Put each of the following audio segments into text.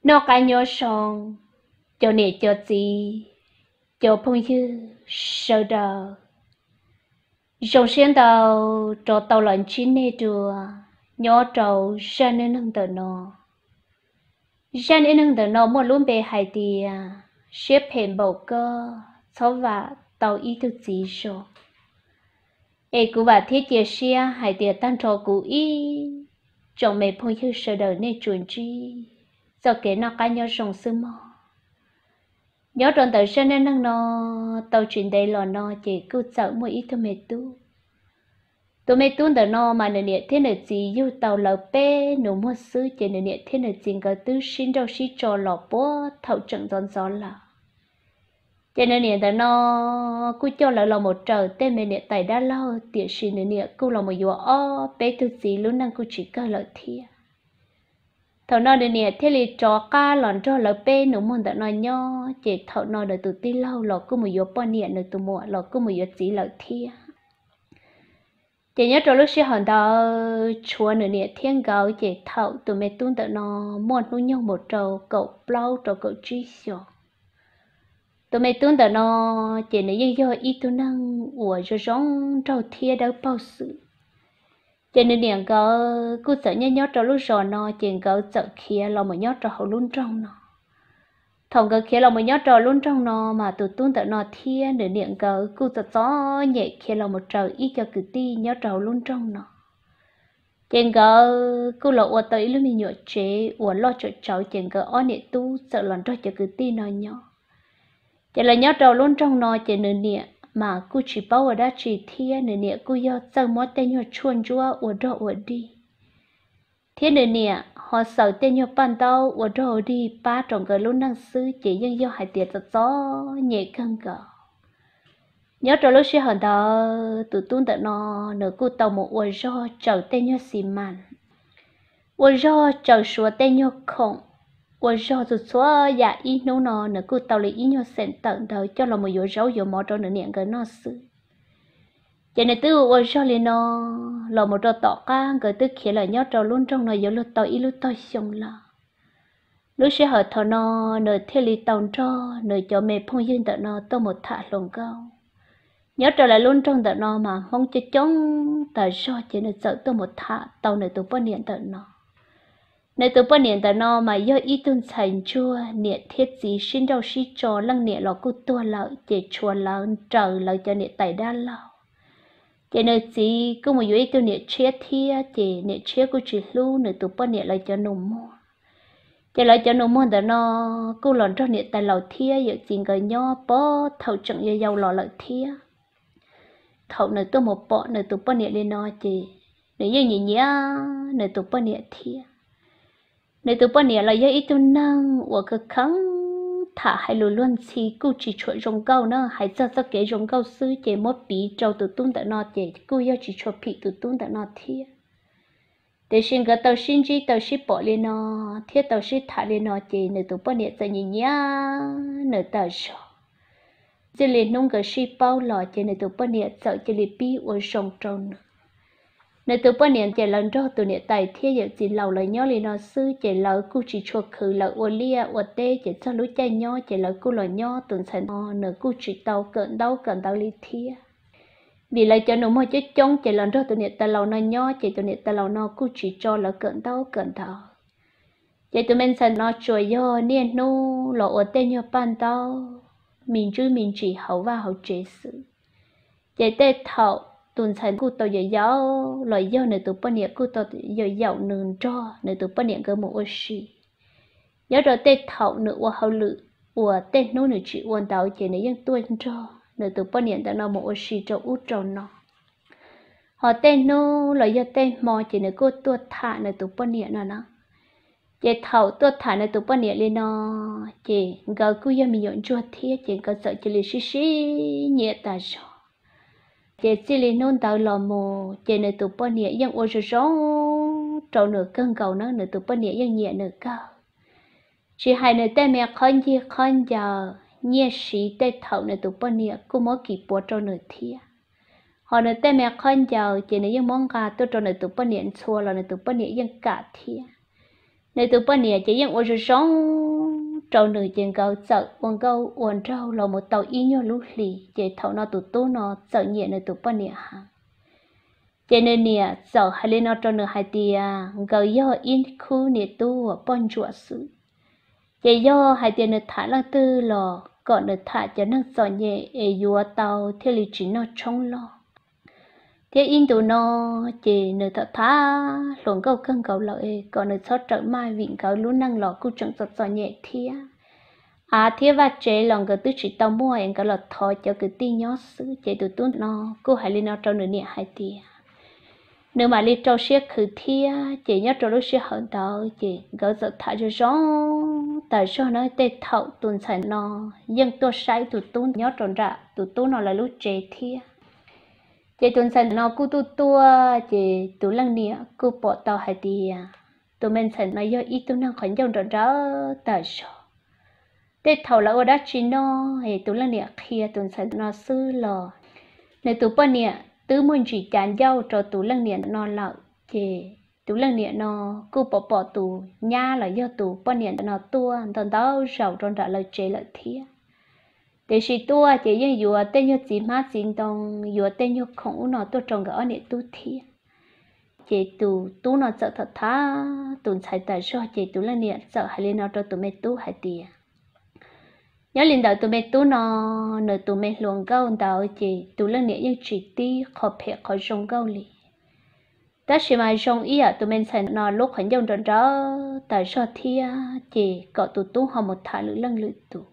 Noj qab nyob zoo, cov niam cov txiv, cov phooj ywg sawv daws, zoo siab ntau rov tau los ntsib nej dua nyob rau zaj neej neeg ntawm no. Zaj neej neeg ntawm no muaj lub npe hais tias siab phem npaum koj txhob vam tau ib tug txiv zoo. Es kuv vam thiab cia siab hais tias tag nrho kuv ib tsoom me phooj ywg sawv daws nej tsuas ntsib txoj kev noj qab nyob zoo xwb mog. Nyob rau ntawm zaj neej neeg no tau tsis ntev los no ces kuj txawm muaj ib tug me tub. Tus me tub ntawm no mas nws niam thiab nws txiv yug tau lawv peb nus muag xwb ces nws niam thiab nws txiv nkawd twb sib nrauj sib tso los puag thaum tseem ntxov ntxov lawm. Ces nws niam ntawm no kuj coj lawv los mus raws tej me niam tais dab laug, tiam sis nws niam kuj los mus yuav ob peb tug txiv, lub neej kuj tsis kawg lawm thiab. Thaum no nws niam thiaj li rov qab los nrog lawv peb nus muag ntawm no nyob, ces thaum no nws tus tij laug los kuj mus yuav poj niam, nws tus muam los kuj mus yuav txiv lawm thiab. Ces nyob rau lub sij hawm ntawd tshuav nws niam thiab nkawd, ces thaum tus me tub ntawm no muaj hnub nyoog mus rau kaum plaub rau kaum tsib xyoos. Tus me tub ntawm no ces nws yeej yog ib tug neeg uas zoo zoo nraug thiab dawb paug xwb. Ces nws niam nkawd kuj txawm nyob nyob rau lub zos no, ces nkawd txawm khiav los mus nyob rau hauv lub nroog no. Thaum nkawd khiav los mus nyob rau lub nroog no mas tus tub ntawm no thiab nws niam nkawd kuj txom txom nyem khiav los mus raws ib co kwv tij nyob rau hauv lub nroog no. Ces nkawd kuj los ua tau ib lub me nyuam tsev uas loj tsawm tsawv, ces nkawd ob niam tub txawm los nrog cov kwv tij no nyob. Ces los nyob rau lub nroog no ces nws niam mas kuj tsis paub ua dab tsi thiab, nws niam kuj yog txawj muab tej nyuag tshuaj ntsuab ua rog ua dig, thiab nws niam ho xaws tej nyuag paj ntaub ua rog ua dig pab rau nkawd lub neej xwb, ces yeej yog hais tias txom txom nyem kawg nkaus. Nyob rau lub sij hawm ntawd tus tub ntawm no nws kuj tau mus ua zog tsaws tej nyuag xis mas, ua zog tsaws suav tej nyuag khoom, ua zog txhua txhua yam, ib hnub no nws kuj tau li ib nyuag xeem tawm ntawd coj los mus yuav zaub yuav mov rau nws niam nkawd noj xwb. Ces nws twb ua zog li no los mus rau tom qab nkawd twb khiav los nyob rau lub nroog no yuav luag tau ib lub tog xyoo lawm. Lub sij hawm thaum no nws thiaj li tau nrog nws cov me phooj ywg ntawm no tuaj mus tham hluas nkauj. Nyob rau lawv lub nroog ntawm no mas Hmoob coob coob tas zog, ces nws txawm tuaj mus tham tau nws tus poj niam ntawm no. Nws tus poj niam ntawm no mas yog ib tug ntxhais ntsuag, niam thiab txiv sib nrauj sib tso, leej niam los kuj tuag lawm, ces tshuav lawv raws lawv cov niam tais dab laug. Ces nws txiv kuj mus yuav ib tug niam tshiab thiab, ces niam tshiab kuj tsis hlub nws tus poj niam lawv cov nus muag. Ces lawv cov nus muag ntawm no kuj los nrog niam tais laus thiab yawm txiv nkawd nyob puag thaum tseem yau yau los lawm thiab. Thaum nws tuaj mus pom nws tus poj niam li no ces nws yeej nyiam nyiam nws tus poj niam thiab. Nws tus poj niam los yog ib tug neeg uas kheev kheev tham, hais lus luag ntxhi kuj tsis tshua zoo nkauj na, hais txog txoj kev zoo nkauj xwb ces muab piv rau tus tub ntawm no ces kuj yog tsis tshua phim tus tub ntawm no thiab. Tiam sis nkawd tau sib ntsib tau sib pom li no thiab tau sib tham li no ces nws tus poj niam txawm nyiam nyiam nws tas zog. Txij li hnub nkawd sib paub los ces nws tus poj niam txawm cia li pib ua zoo rau nws. Nws tus poj niam ces lawv nrog tus niam tais thiab yawm txiv laus lawv nyob li no xwb ces lawv kuj tsis tshua khwv, lawv ua liaj ua teb ces txog lub caij nyob ces lawv kuj los nyob. Tus ntxhais no nws kuj tsis tau kawm ntaub kawm ntawv li thiab, vim lawv cov nus muag coob coob ces los nrog tus niam tais laus no nyob ces tus niam tais laus no kuj tsis tso lawv kawm ntaub kawm ntawv. Ces tus me ntxhais no tsuas yog niaj hnub los ua tej nyuag paj ntaub me ntsis me ntsis hauv vaj hauv tsev xwb. Ces tej thaum tus ntxhais kuj tau yaum yaum los yog nws tus poj niam kuj tau yaum yaum nws nrog nws tus poj niam nkawd mus ua si. Nyob rau tej thaum nws ua hauj lwm uas tej hnub nws tsis ua ntawd ces nws yeej tuaj nrog nws tus poj niam ntawm no mus ua si rau ub rau no. Ho tej hnub los yog tej hmo ces nws kuj tuaj tham nws tus poj niam no na. Ces thaum tuaj tham nws tus poj niam li no, ces nkawd kuj yog me nyuam ntsuag thiab ces nkawd txawm cia li sib sib nyiam tas zog. Ces txij li hnub ntawd los mus ces nws tus poj niam yeej ua zoo zoo rau nws kawg nkaus na, nws tus poj niam yeej nyiam nws kawg. Tsis hais nws tej me qhob ncig qhob ncaws, nyiaj siv tej thaum nws tus poj niam kuj muab kis puav rau nws thiab. Ho nws tej me qhob ncaws ces nws yeej muab nqa tuaj rau nws tus poj niam ntxhua los nws tus poj niam yeej kam thiab. Nws tus poj niam ces yeej ua zoo zoo rau nws, ces nkawd txawm ua nkauj ua nraug los mus tau ib nyuag lub hlis, ces thaum no tus tub no txawm nyiam nws tus poj niam heev. Ces nws niam txawm hais li no rau nws hais tias nkawd yog ib khub niam tub uas poj ntsuam xwb, ces yog hais tias nws tham leej twg los kom nws tham cov neeg txom nyem es yuav tau thiaj li tsis noj tshoob loj. Thiab ib ntus no ces nws tham tham hluas nkauj kawg nkaus lawm es kom nws txhob rawm maj vim nkawd lub neej los kuj tseem txom txom nyem thiab. Av thiab vaj tsev los nkawd twb tsis tau muaj es nkawd los thov cov kwv tij nyob xwb. Ces tus tub no kuj hais li no rau nws niam hais tias nws mam li rau siab khwv thiab. Ces nyob rau lub sij hawm ntawd ces nkawd txawm tham zoo zoo tas zog na, tej thaum tus ntxhais no yeej tuaj saib tus tub nyob rau nram tus tub no lawv lub tsev thiab. Ces tus ntxhais no kuj tuaj tuaj, ces tus leej niam kuj pom tau hais tias tus me ntxhais no yog ib tug neeg qhov ncauj nrawm nrawm tas zog. Tej thaum lawv ua dab tsi noj es tus leej niam qhia tus ntxhais no xwb los nws tus poj niam twb muaj ntsis cav ncauj rau tus leej niam no lawm. Ces tus leej niam no kuj pom pom tus nyab los yog tus poj niam no tuaj ntau ntau zaus rau nram lawv tsev lawm thiab. Tiam sis tuaj ces yeej yuav tej nyuag txiv hmab txiv ntoo, yuav tej nyuag khoom ub no tuaj rau nkawd ob niam tub thiab. Ces tus tub no txawm tham tham tus ntxhais tas zog, ces tus leej niam txawm hais li no rau tus me tub hais tias nyob li ntawd tus me tub no, nws tus me hluas nkauj ntawd ces tus leej niam yeej tsis tib qhov phem qhov zoo nkauj li. Tab sis mas zoo ib yam tus me ntxhais no lub qhov ncauj nrawm nrawm tas zog thiab, ces kom tus tub ho mus tham lwm leej lwm tus.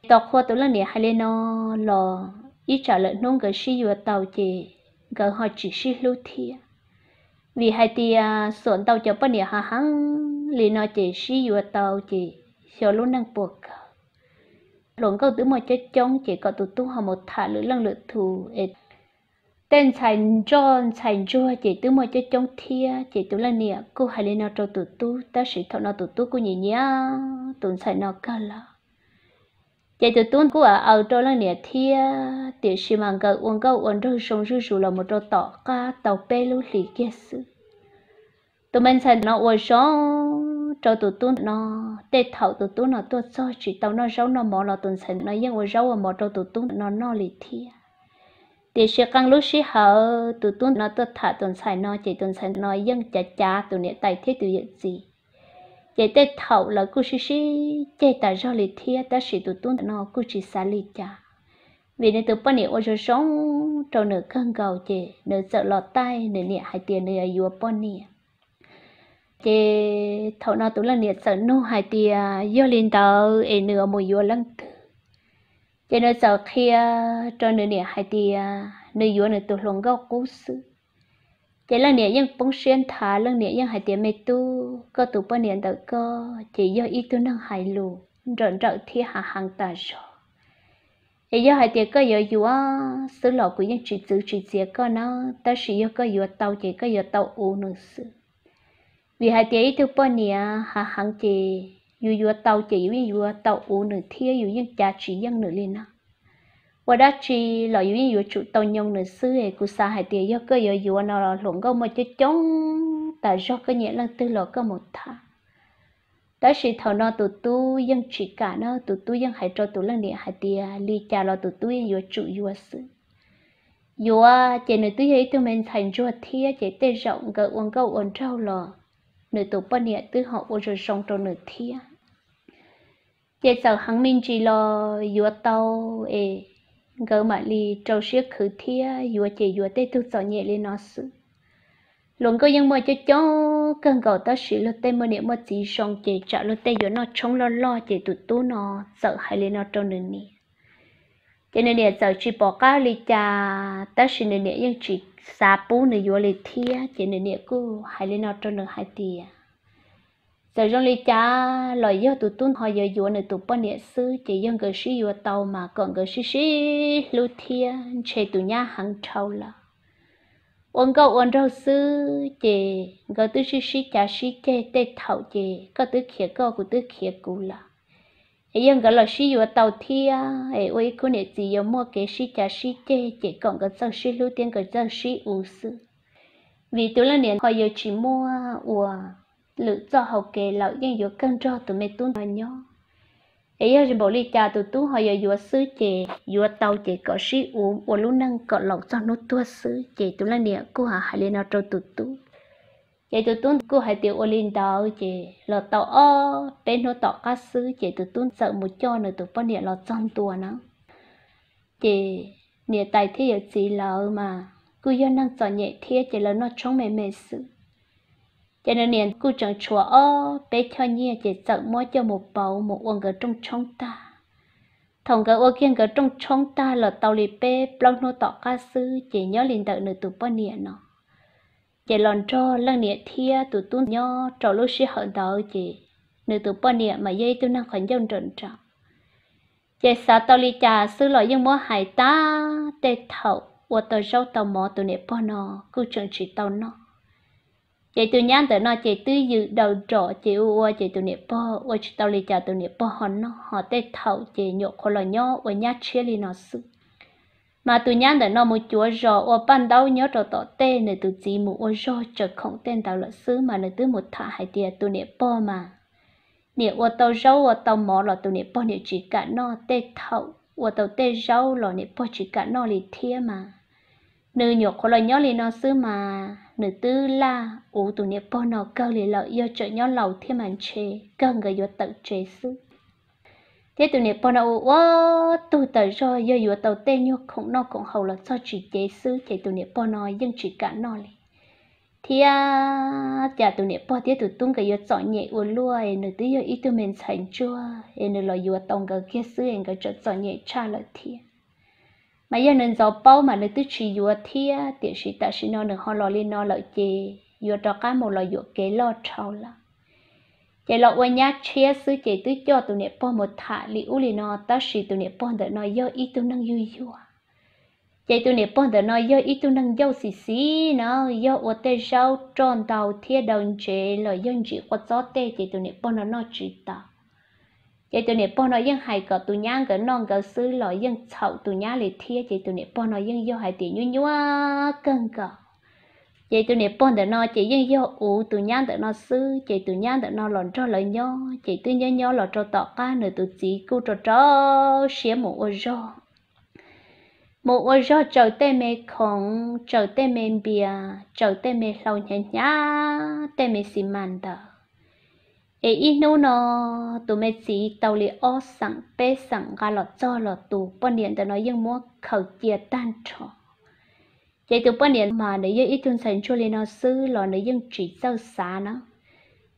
Tos qhua tus leej niam hais li no los ib tsam lawm hnub nkawd sib yuav tau ces nkawd ho tsis sib hlub thiab. Vim hais tias xuam ntau cov poj niam hav heev li no ces sib yuav tau ces xyov lub neej puas kawg. Hluas nkauj twb muaj coob coob ces kom tus tub ho mus tham lwm leej lwm tus es tej ntxhais ntsoj ntxhais ntsuag ces twb muaj coob coob thiab. Ces tus leej niam kuj hais li no rau tus tub, tab sis thaum no tus tub kuj nyiam nyiam tus ntxhais no kawg lawm. Ces tus tub kuj aws aws rau leej niam thiab, tiam sis mas nkawd ua nkauj ua nraug zoo zuj zus los mus rau tom qab tau peb lub hlis kiag xwb. Tus me ntxhais no ua zoo rau tus tub no, tej thaum tus tub no tuaj txog tsis tau noj zaub noj mov los tus ntxhais no yeej ua zaub ua mov rau tus tub no noj li thiab. Tiam sis qee lub sij hawm tus tub no tuaj tham tus ntxhais no ces tus ntxhais no yeej cav cav tus niam tais thiab tus yawm txiv. Ces tej thaum lawv kuj sib sib ceg tas zog li thiab, tab sis tus tub no kuj tsis xav li cas, vim nws tus poj niam ua zoo zoo rau nws kawg nkaus, ces nws txawm los taij nws niam hais tias nws yuav yuav poj niam. Ces thaum no tus leej niam txawm nug hais tias yog li ntawd es nws yuav mus yuav leej twg. Ces nws txawm qhia rau nws niam hais tias nws yuav nws tus hluas nkauj qub xwb. Ces leej niam yeej poob siab nthav, leej niam yeej hais tias me tub, koj tus poj niam ntawm koj ces yog ib tug neeg hais lus nrawm nrawm thiab hav heev tas zog. Es yog hais tias koj yuav yuav xwb los kuv yeej tsis txwv tsis txiav koj na, tab sis yog koj yuav tau ces koj yuav tau uv nws xwb. Vim hais tias ib tug poj niam hav heev ces yus yuav tau ces yus yeej yuav tau uv nws thiab yus yeej cav tsis yeej nws li na. Ua dab tsi los yus yeej yuav tsum tau nyoo nws xwb. Es kuv xav hais tias yog koj yuav yuav no los hluas nkauj muaj coob coob tas zog, koj nyiam leej twg los koj mus tham. Tab sis thaum no tus tub yeej tsis kam na, tus tub yeej hais rau tus leej niam hais tias li cas los tus tub yeej yuav tsum yuav xwb. Yuav ces nws twb yog ib tug me ntxhais ntsuag thiab, ces tej zaum nkawd ua nkauj ua nraug los nws tus poj niam twb ho ua zoo zoo rau nws thiab. Ces txawm heev me ntsis los yuav tau es nkawd mam li rau siab khwv thiab, yuav ces yuav tej tug txom nyem li no xwb. Hluas nkauj yeej muaj coob coob kawg nkaus, tab sis luag tej muaj niam muaj txiv zoo ces tsam luag tej yuav noj tshoob loj loj. Ces tus tub no txawm hais li no rau nws niam, ces nws niam txawm tsis pom qab li cas, tab sis nws niam yeej tsis xav pub nws yuav li thiab. Ces nws niam kuj hais li no rau nws hais tias txawm zoo li cas los yog tus tub ho yuav yuav nws tus poj niam xwb, ces yog nkawd sib yuav tau mas kom nkawd sib sib hlub thiab, ntshe tus nyab heev dhau lawm. Ua nkauj ua nraug xwb ces nkawd twb sib sib cav sib ceg, tej thaum ces koj twb khiav koj kuv twb khiav kuv lawm. Es yog nkawd los sib yuav tau thiab es ua ib khub niam txiv yuav muaj kev sib cav sib ceg, ces kom nkawd txawj sib hlub thiab nkawd txawj sib uv xwb. Vim tus leej niam ho yuav tsis muaj ua lwm txoj hau kev lawm, yeej yuav kawg nrog tus me tub no nyob. Es yog npaum li cas tus tub ho yuav yuav xwb ces yuav tau ces kom sib uv ua lub neej kom laus txog hnub tuag xwb. Ces tus leej niam kuj hais li no rau tus tub. Ces tus tub kuj hais tias ua li ntawd. Ces los tau ob peb hnub tom qab xwb ces tus tub txawm mus coj nws tus poj niam los txog ntua na. Ces niam tais thiab yawm txiv lawv mas kuj yog neeg txom nyem thiab ces lawv noj tshoob me me xwb. Ces nws niam kuj tseem tshuav ob peb choj nyiaj ces txawm muab coj mus pauv mus ua nkawd rooj tshoob tag. Thaum nkawd ua kiag nkawd rooj tshoob tag los tau li peb plaub hnub tom qab xwb ces nyob li ntawm nws tus poj niam no ces los nrog leej niam thiab tus tub nyob rau lub sij hawm ntawd ces nws tus poj niam mas yog ib tug neeg qhov ncauj nraum nraum. Ces xav tau li cas xwb los yeej muab hais tag, tej thaum ua tau zaub tau mov tus niam pog no kuj tseem tsis tau noj. Ces tus nyab ntawm no ces twb yws daws nrom ces ua ua ces tus niam pog ua tsis tau li cas tus niam pog ho noj, ho tej thaum ces nyuam qhuav los nyob ua nyab tshiab li no xwb. Mas tus nyab ntawm no mus cuav zos ua paj ntaub nyob rau tom tej, nws tus txiv mus ua zog tsaws khoom tej ntawd lawm xwb mas nws twb mus tham hais tias tus niam pog mas niam ua tau zaub ua tau mov los tus niam pog niam tsis kam noj, tej thaum ua tau tej zaub los niam pog tsis kam noj li thiab mas nws nyuam qhuav los nyob li no xwb mas nws twb laj uv tus niam pog no kawg li lawm, yog tseem nyob laus thiab mas ntshe kawg nkawd yuav tawm tsev xwb. Thiab tus niam pog no ua ua tug tawm zog, yog yuav tau tej nyuag khoom noj khoom haus los txog tsis cev xwb ces tus niam pog no yeej tsis kam noj li. Thiab cas tus niam pog thiab tus tub nkawd yuav txom nyem ua luaj, es nws twb yog ib tug me ntxhais ntsuag es nws los yuav tau nkawd kiag xwb es nkawd tseem txom nyem tshaj lawm thiab. Mas yog nws ntxov paub mas nws twb tsis yuav thiab, tiam sis tam sim no nws ho los li no lawm ces yuav rov qab mus los yuam kev loj dhau lawm. Ces los ua nyab tshiab xwb ces twb coj tus niam pog mus tham li ub li no, tab sis tus niam pog ntawm no yog ib tug neeg yuag yuag. Ces tus niam pog ntawm no yog ib tug neeg ncauj xis xis na, yog ua tej zaub roj ntau thiab daw ntsev los yog ntsim qua txob tej ces tus niam pog no noj tsis tau. Ces tus niam pog no yeej hais kom tus nyab nkawd noj nkawd xwb los yeej txhaum tus nyab li thiab, ces tus niam pog no yeej yog hais tias nyuaj nyuaj kawg nkaus. Ces tus niam pog ntawm no ces yeej yog uv tus nyab ntawm no xwb, ces tus nyab ntawm no los nrog lawv nyob, ces twb nyob nyob los rau tom qab nws tus txiv kuj rau rau siab mus ua zog. Mus ua zog tsaws tej me khoom, tsaws tej me npias, tsaws tej me hlau hnyav hnyav, tej me xis mas ntawd. Es ib hnub no tus me txiv tau li ob xeem peb xeem nqa los txog los tus poj niam ntawm no yeej muab khaws cia tag nrho. Ces tus poj niam mas nws yog ib tug ntxhais ntsuag li no xwb los nws yeej tsis txawj xav na.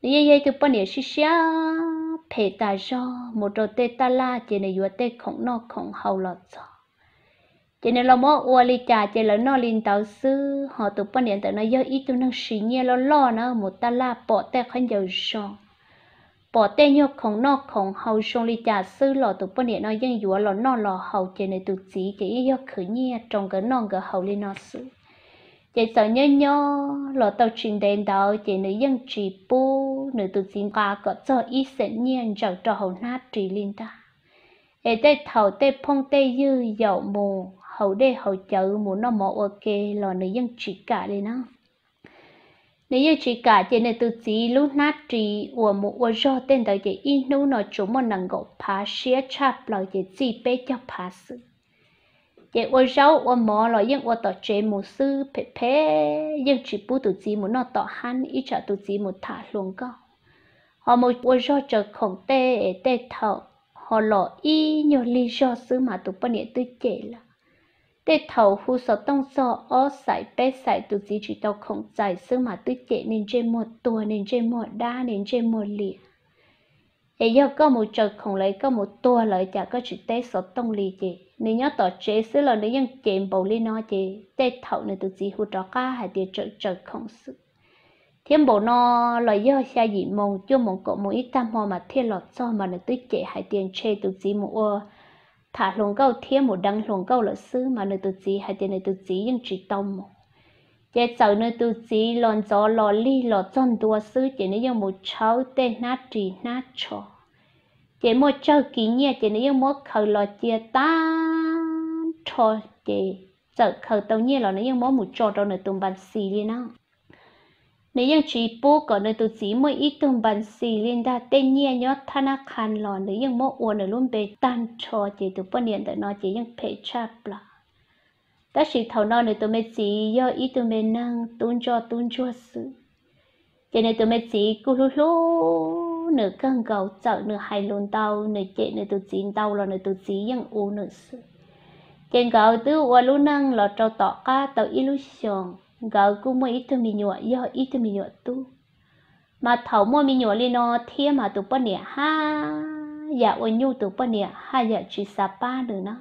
Nws yeej yog ib tug poj niam siab siab phem tas zog, mus rau tej taj laj ces nws yuav tej khoom noj khoom haus los txog. Ces nws los muab ua li cas ces lawv noj li ntawd xwb, ho tus poj niam ntawm no yog ib tug neeg siv nyiaj loj loj na, mus taj laj pom tej khaub ncaws zoo, pom tej nyuag khoom noj khoom haus zoo li cas xwb los tus poj niam no yeej yuav los noj los haus, ces nws tus txiv ces yeej yog khwv nyiaj rau nkawd noj nkawd haus li no xwb. Ces txawm nyob nyob los tau tsis ntev ntawd ces nws yeej tsis pub nws tus txiv nqa kom txog ib xeem nyiaj ntsaws rau hauv hnab ris li ntag. Es tej thaum tej phooj tej ywg yaum mus haus dej haus cawv mus noj mov ua ke los nws yeej tsis kam li na. Nws yeej tsis kam, ces nws tus txiv lub hnab ris uas mus ua zog tej ntawd ces ib hnub no tsuas muaj nees nkaum phav siab tshaj plaws ces txij peb caug phav xwb. Ces ua zaub ua mov los yeej ua tom tsev mus xwb phem phem, yeej tsis pub tus txiv mus noj tom hab ib tsam tus txiv mus tham hluas nkauj. Ho mus ua zog tsaws khoom tej es tej thaum ho los ib nyuag lig zog xwb mas tus poj niam twb cem lawm. Tej thaum hu xov tooj txog ob xais peb xais tus txiv tsis tau khoom txais xwb mas twb cem, nej ntsej muag tuag, nej ntsej muag dab, nej ntsej muag liam. Es yog koj mus tsaws khoom lawm koj mus tuag lawm cas koj tsis teb xov tooj li. Ces nws nyob tom tsev xwb los nws yeej cem npaum li no, ces tej thaum nws tus txiv hu rov qab hais tias tsaws tsaws khoom xwb. Thiab npaum no los yog xya yim moos cuaj moos kaum moos ib tag hmo mas thiaj los txog, mas nws twb cem hais tias ntshe tus txiv mus ua tham hluas nkauj thiab mus deev hluas nkauj lawm xwb, mas nws tus txiv hais tias nws tus txiv yeej tsis tau mus. Ces txawm nws tus txiv los ntxov los lig los txog ntua xwb ces nws yeej mus tshawb tej hnab ris hnab tsho. Ces muaj tsawg kis nyiaj ces nws yeej muab khaws los cia tag nrho, ces txawm khaws tau nyiaj los nws yeej muab mus tso rau nws tus npas xis li na. Nws yeej tsis pub kom nws tus txiv muaj ib tug npas xis li ntag, tej nyiaj nyob thab nab qha los nws yeej muab ua nws lub npe tag nrho, ces tus poj niam ntawm no ces yeej phem tshaj plaws. Tab sis thaum no nws tus me txiv yog ib tug me neeg tub ntsoj tub ntsuag xwb, ces nws tus me txiv kuj hlub hlub nws kawg nkaus, txawm nws hais lus ntau, nws cem nws tus txiv ntau los nws tus txiv yeej u nws xwb. Ces nkawd twb ua lub neej los rau tom qab tau ib lub xyoos, nkawd kuj muaj ib tug me nyuam, yog ib tug me nyuam tub. Mas thaum muaj me nyuam li no thiab mas tus poj niam haj yam ua nyuj, tus poj niam haj yam tsis xav pab nws na.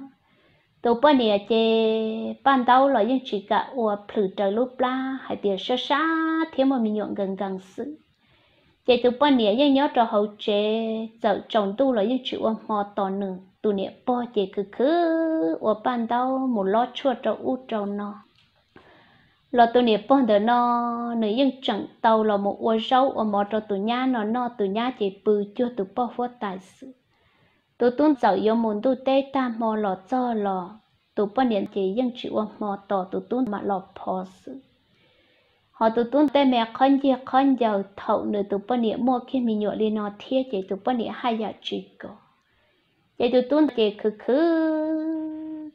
Tus poj niam ces paj ntaub los yeej tsis kam ua, plhws raws lub plab hais tias sab sab thiab muaj me nyuam nkees nkees xwb. Ces tus poj niam yeej nyob rau hauv tsev, txawm tsaus ntuj los yeej tsis ua hmo tos nws. Tus niam pog ces khwv khwv ua paj ntaub mus lob tshuaj rau ub rau no. Los tus niam pog ntawm no, nws yeej tseem tau los mus ua zaub ua mov rau tus nyab no noj, tus nyab ces pw cuag tus poj huab tais xwb. Tus tub txawm yuav mus ntuj teb tag hmo los txog los, tus poj niam ces yeej tsis ua hmo tos, tus tub mam los phov xwb. Ho tus tub tej me qhob ncig qhob ncaws, thaum nws tus poj niam muaj kiag me nyuam li no thiab ces tus poj niam haj yam tsis kov. Ces tus tub ces khwv khwv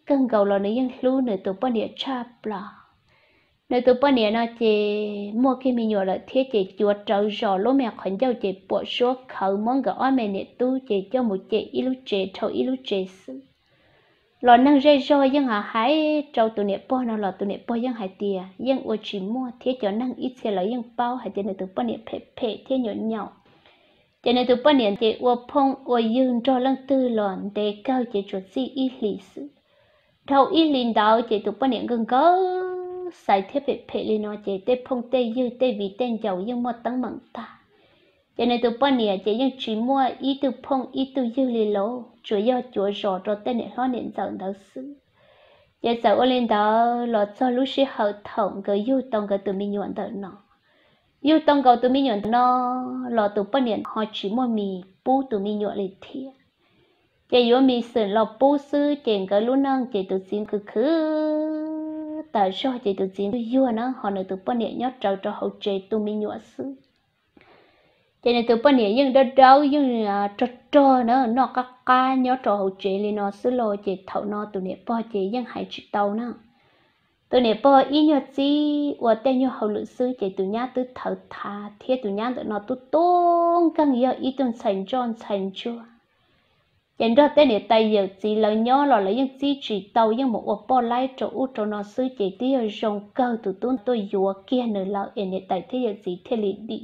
kawg nkaus los nws yeej hlub nws tus poj niam tshaj plaws. Nws tus poj niam no ces muaj kiag me nyuam lawm thiab ces cuav rawv zos lub me qhov ncauj ces puam suab khawv, muab nkawd ob me niam tub ces coj mus cem ib lub tsev dhau ib lub tsev xwb. Los neeg zej zog yeej hais rau tus niam pog no los tus niam pog yeej hais tias yeej ua tsis muaj thiab cov neeg ib txhia lawv yeej paub hais tias nws tus poj niam phem phem thiab nyuam nyaum. Ces nws tus poj niam ces ua phooj ua ywg nrog leej twg los ntev kawg ces tsuas txij ib hlis xwb. Dhau ib hlis ntawd ces tus poj niam nkaug nkaug xaiv thiab phem phem li no ces tej phooj tej ywg tej viv tej ncaus yeej muaj teeb meem tag. Ces nws tus poj niam ces yeej tsis muaj ib tug phooj ib tug ywg li lauj, tsuas yog cuav zos rau tej niam hlob niam ntxawm ntawd xwb. Ces txawm ua li ntawd los txog lub sij hawm thaum nkawd yug tau nkawd tus me nyuam ntawm no, yug tau nkaus tus me nyuam ntawm no los tus poj niam ho tsis muaj mis pub tus me nyuam li thiab. Ces yuav mis xwm los pub xwb ces nkawd lub neej ces tus txiv khwv khwv tas zog ces tus txiv yuag na, ho nws tus poj niam nyob rawv rau hauv tsev tu me nyuam xwb. Ces nws tus poj niam yeej dawb dawb yeej rog rog na, noj qab qab nyob rau hauv tsev li no xwb los ces thaum no tus niam pog ces yeej hais tsis tau na. Tus niam pog ib nyuag txib ua tej nyuag hauj lwm xwb ces tus nyab twb thawv thav thiab tus nyab ntawm no tub tub nkeeg yog ib tug ntxhais ntsoj ntxhais ntsuag. Ces nrog tej niam tais yawm txiv lawv nyob los lawv yeej txib tsis tau, yeej mus ua poj laib rau ub rau no xwb ces twb yog zoo kawg tus tub tuaj yuav kiag nws lawm es niam tais thiab yawm txiv thiaj li dim.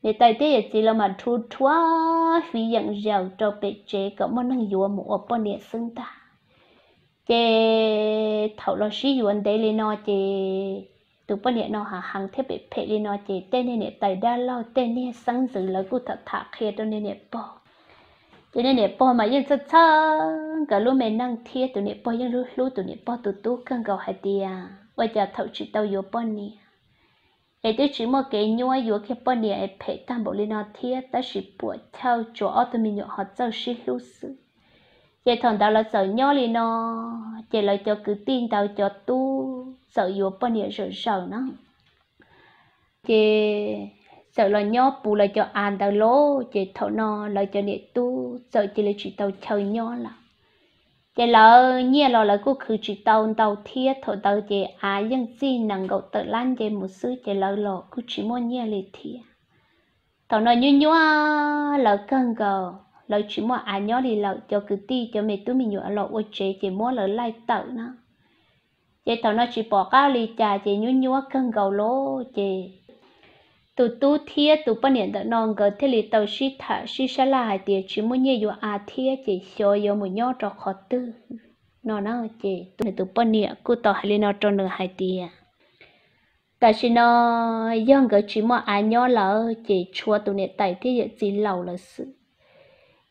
Niam tais thiab yawm txiv lawv mam rhuav rhuav fiv yeem yaws rau pem tsev kom muaj neeg yuav mus ua poj niam xwb ntag. Ces thaum los sib yuav ntev li no ces tus poj niam no hav heev thiab phem phem li no ces tej niag niam tais dab laug tej niag xeeb ntxwv lawv kuj tham tham qhia rau niag niam pog. Ces niag niam pog mas yeej txhawj txhawj nkawd lub me neej thiab tus niam pog yeej hlub hlub tus niam pog tus tub kawg nkaus hais tias ua cas thaum tsis tau yuav poj niam es twb tsis muaj kev nyuab, yuav kiag poj niam es phem tag npaum li no thiab, tab sis puam chawj tsuas ob tug me nyuam ho txawj sib hlub xwb. Ces thaum ntawd lawv txawm nyob li no, ces lawv cov kwv tij ntawd cov tub txawm yuav poj niam zawm zaws na. Ces txawm los nyob puv lawv cov av ntawd lauj, ces thaum no lawv cov niam tub txawm cia li tsis tau chaw nyob lawm. Ces lawv nyiaj los lawv kuj khwv tsis tau ntau thiab, thaum ntawd ces av yeej txij nees nkaum tawm lab nce mus xwb ces lawv los kuj tsis muaj nyiaj li thiab. Thaum no nyuaj nyuaj lawv kawg nkaus, lawv tsis muaj av nyob li lawm, cov kwv tij cov me tub me nyuam los ua tsev ces muab lawv laij tawm na. Ces thaum no tsis pom qab li cas ces nyuaj nyuaj kawg nkaus lauj, ces tus tub thiab tus poj niam ntawm no nkawd thiaj li tau sib tham sib sab laj hais tias tsis muaj nyiaj yuav av thiab ces xyov yuav mus nyob rau qhov twg no na. Ces nws tus poj niam kuj tau hais li no rau nws hais tias tam sim no yog nkawd tsis muaj av nyob lawm ces tshuav tus niam tais thiab yawm txiv laus lawv xwb.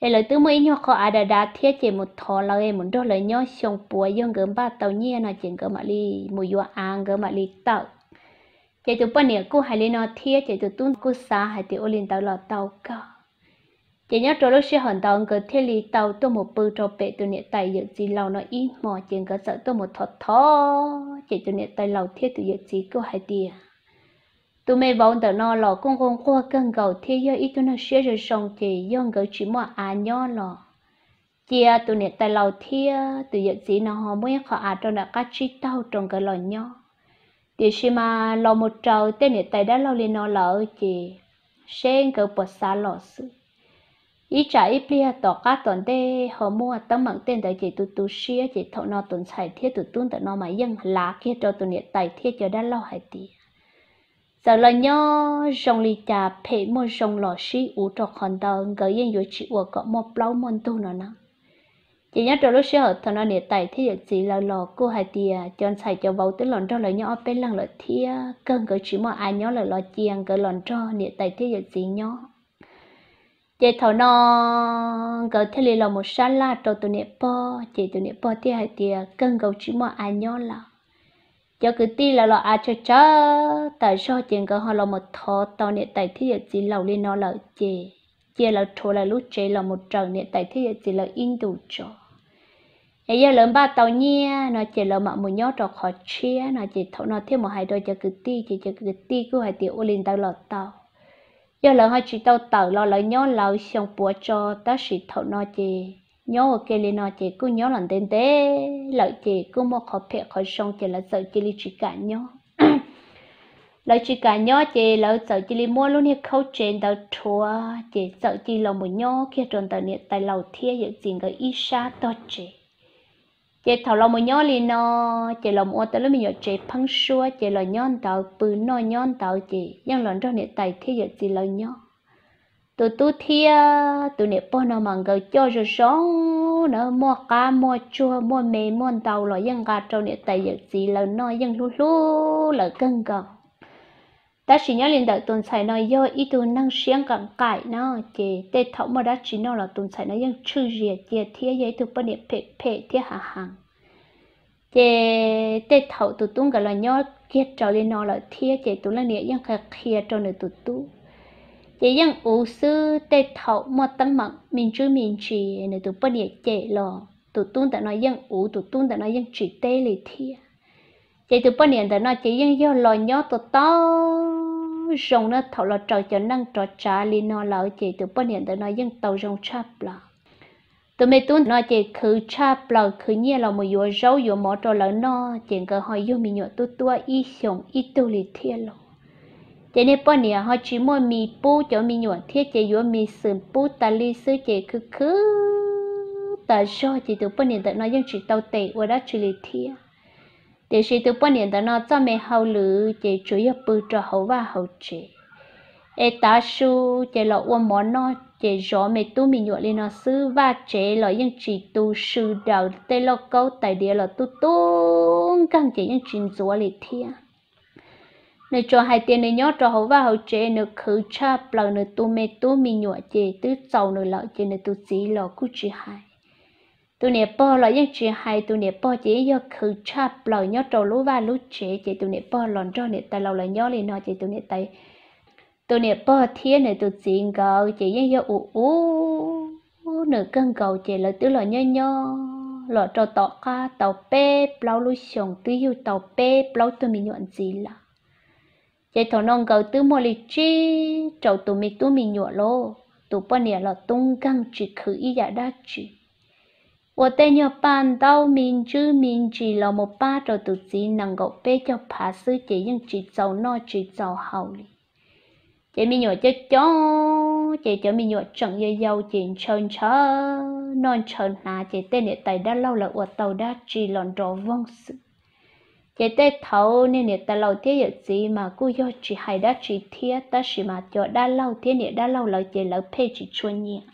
Es lawv twb muaj ib nyuag qhov av dav dav thiab ces mus thov lawv es mus nrog lawv nyob xyoo puav, yog nkawd npaj tau nyiaj no ces nkawd mam li mus yuav av nkawd mam li tawm. Ces tus poj niam kuj hais li no thiab ces tus tub kuj xav hais tias ua li ntawd los tau kawg. Ces nyob rau lub sij hawm ntawd nkawd thiaj li tau tuaj mus pw rau pem tus niam tais yawm txiv laus no ib hmo, ces nkawd txawm tuaj mus thov thov ces tus niam tais laus thiab tus yawm txiv kuj hais tias Tus me vauv ntawm no los kuj nquag nquag kawg nkaus thiab yog ib tug neeg siab zoo zoo ces yog nkawd tsis muaj av nyob los cia tus niam tais laus thiab tus yawm txiv no ho muab ib qho av rau nram qab tsib taug rau nkawd los nyob. Tiam sis mas los mus raws tej niam tais dab laug li no lawm ces seb nkawd puas xav los xwb. Ib tsam ib pliag tom qab tom ntej ho muaj teeb meem tej ntawd ces tus tu siab ces thaum no tus ntxhais thiab tus tub ntawm no mas yeej lav kiag rau tus niam tais thiab cov dab laug hais tias txawm los nyob zoo li cas phem muaj zoo los sib uv rau qhov ntawd nkawd yeej yuav tsis ua kom muaj plaub muaj ntug no na. Ces nyob rau lub sij hawm thaum no niam tais thiab yawm txiv lawv los kuj hais tias cov ntxhais cov vauv twb los nrog lawv nyob ob peb leeg lawm thiab kawg nkawd tsis muaj av nyob lawm los cia nkawd los nrog niam tais thiab yawm txiv nyob. Ces thaum no nkawd thiaj li los mus sab laj rau tus niam pog ces tus niam pog thiaj hais tias kawg nkaus tsis muaj av nyob lawm. Cov kwv tij lawv los av tsawg tsawg tas zog ces nkawd ho los mus thov tau niam tais thiab yawm txiv laus li no lawm ces cia lawv rhuav lawv lub tsev los mus raws niam tais thiab yawm txiv lawv ib ntus tso. Es yog lawv npaj tau nyiaj no ces lawv mam mus nyob rau qhov tshiab no ces thaum no thiaj mus hais rau cov kwv tij ces cov kwv tij kuj hais tias ua li ntawd los tau. Yog lawv ho tsis tau tawm los lawv nyob lawv xyoo puav tso tab sis thaum no ces nyob ua ke li no ces kuj nyob los ntev ntev lawm ces kuj muaj qhov phem qhov zoo ces lawv txawm cia li tsis kam nyob. Lawv tsis kam nyob ces lawv txawm cia li muab lub niag khaub tsev ntawd rhuav ces txawm cia li los mus nyob kiag rau ntawm niam tais laus thiab yawm txiv nkawd ib sab tog tsev. Ces thaum los mus nyob li no ces los mus ua tau lub me nyuam tsev pheeb suab ces los nyob ntawd pw noj nyob ntawd ces yeej los nrog niam tais thiab yawm txiv lawv nyob. Tus tub thiab tus niam pog no mas nkawd coj zoo zoo na, muaj qab muaj tsuag muaj me muaj ntau los yeej nqa rau niam tais yawm txiv lawv noj yeej hlub hlub lawv kawg nkaus. Tab sis nyob li ntawm tus ntxhais no yog ib tug neeg siab nqaim nqaim na, ces tej thaum muaj dab tsi noj los tus ntxhais no yeej tshwj zias cia thiab yog ib tug poj niam phem phem thiab hav heev. Ces tej thaum tus tub nkawd los nyob kiag raws li no lawm thiab ces tus leej niam yeej qhia qhia rau nws tus tub. Ces yeej uv xwb, tej thaum muaj teeb meem me ntsis me ntsis nws tus poj niam cem los tus tub ntawm no yeej uv, tus tub ntawm no yeej tsis teb li thiab. Ces tus poj niam ntawm no ces yeej yog los nyob tau tau zoo na, thaum los raws cov neej rov tsav li no lawm ces tus poj niam ntawm no yeej tau zoo tshaj plaws. Tus me tub ntawm no ces khwv tshaj plaws, khwv nyiaj los mus yuav zaub yuav mov rau lawv noj ces nkawd ho yug me nyuam tuab tuab ib xyoos ib tug li thiab los. Ces niag poj niam ho tsis muaj mis pub cov me nyuam thiab ces yuav mis xwm pub tas li xwb ces khwv khwv tas zog ces tus poj niam ntawm no yeej tsis tau tes ua dab tsi li thiab. Tiam sis tus poj niam ntawm no txoj me hauj lwm ces tsuas yog pw rau hauv vaj hauv tsev. Es tav su ces los ua mov noj ces zov me tub me nyuam li no xwb, vaj tsev los yeej tsis tu, sw daws tej lauj kaub tais diav los tub tub nkeeg ces yeej tsis ntxuav li thiab. Nws tsuas hais tias nws nyob rau hauv vaj hauv tsev nws khwv tshaj plaws, nws tu me tub me nyuam ces twb txaus nws lawm ces nws tus txiv los kuj tsis hais. Tus niam pog los yeej tsis hais, tus niam pog ces yeej yog khwv tshaj plaws nyob rau lub vaj lub tsev ces tus niam pog los nrog niam tais laus lawv nyob li no ces tus niam tais, tus niam pog thiab nws tus txiv nkawd ces yeej yog ua ua nws kawg nkaus ces lawv twb los nyob nyob los rau tom qab tau peb plaub lub xyoos twb yug tau peb plaub tug me nyuam ntxiv lawm. Ces thaum no nkawd twb muaj li tsib rau tus me tub me nyuam lauj, tus poj niam los tub nkeeg tsis khwv ib yam dab tsi. Ua tej nyuag paj ntaub me ntsis me ntsis los mus pab rau tus txiv nees nkaum peb caug phav xwb ces yeej tsis txaus noj tsis txaus haus li. Ces me nyuam coob coob ces cov me nyuam tseem yau yau ces ntshaw ntshaw noj ntshaw hnav ces tej niam tais dab laug lawv ua tau dab tsi los nrov voog xwb. Ces tej thaum niag niam tais laus thiab yawm txiv mas kuj yog tsis hais dab tsi thiab tab sis mas cov dab laug thiab niam dab laug lawv ces lawv pheej tsis tshua nyiam.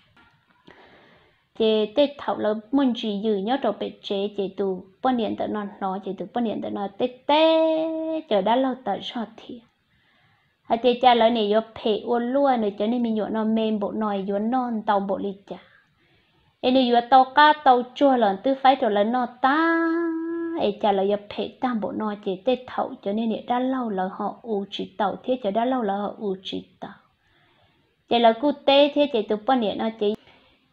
Ces tej thaum lawv muaj ntsis ywm nyob rau pem tsev ces tus poj niam ntawm no hnov ces tus poj niam ntawm no teb teb cov dab laug tas zog thiab hais tias cas lawv niam yuav phem ua luaj, nws cov niag me nyuam no me npaum no yuav noj ntau npaum li cas, es nws yuav tau qab tau tsuag los twb faib rau lawv noj tag, es cas lawv yuav phem tag npaum no. Ces tej thaum cov niag niam dab laug lawv ho ua tsis taus thiab cov dab laug lawv ho ua tsis taus. Ces lawv kuj teb thiab ces tus poj niam no ces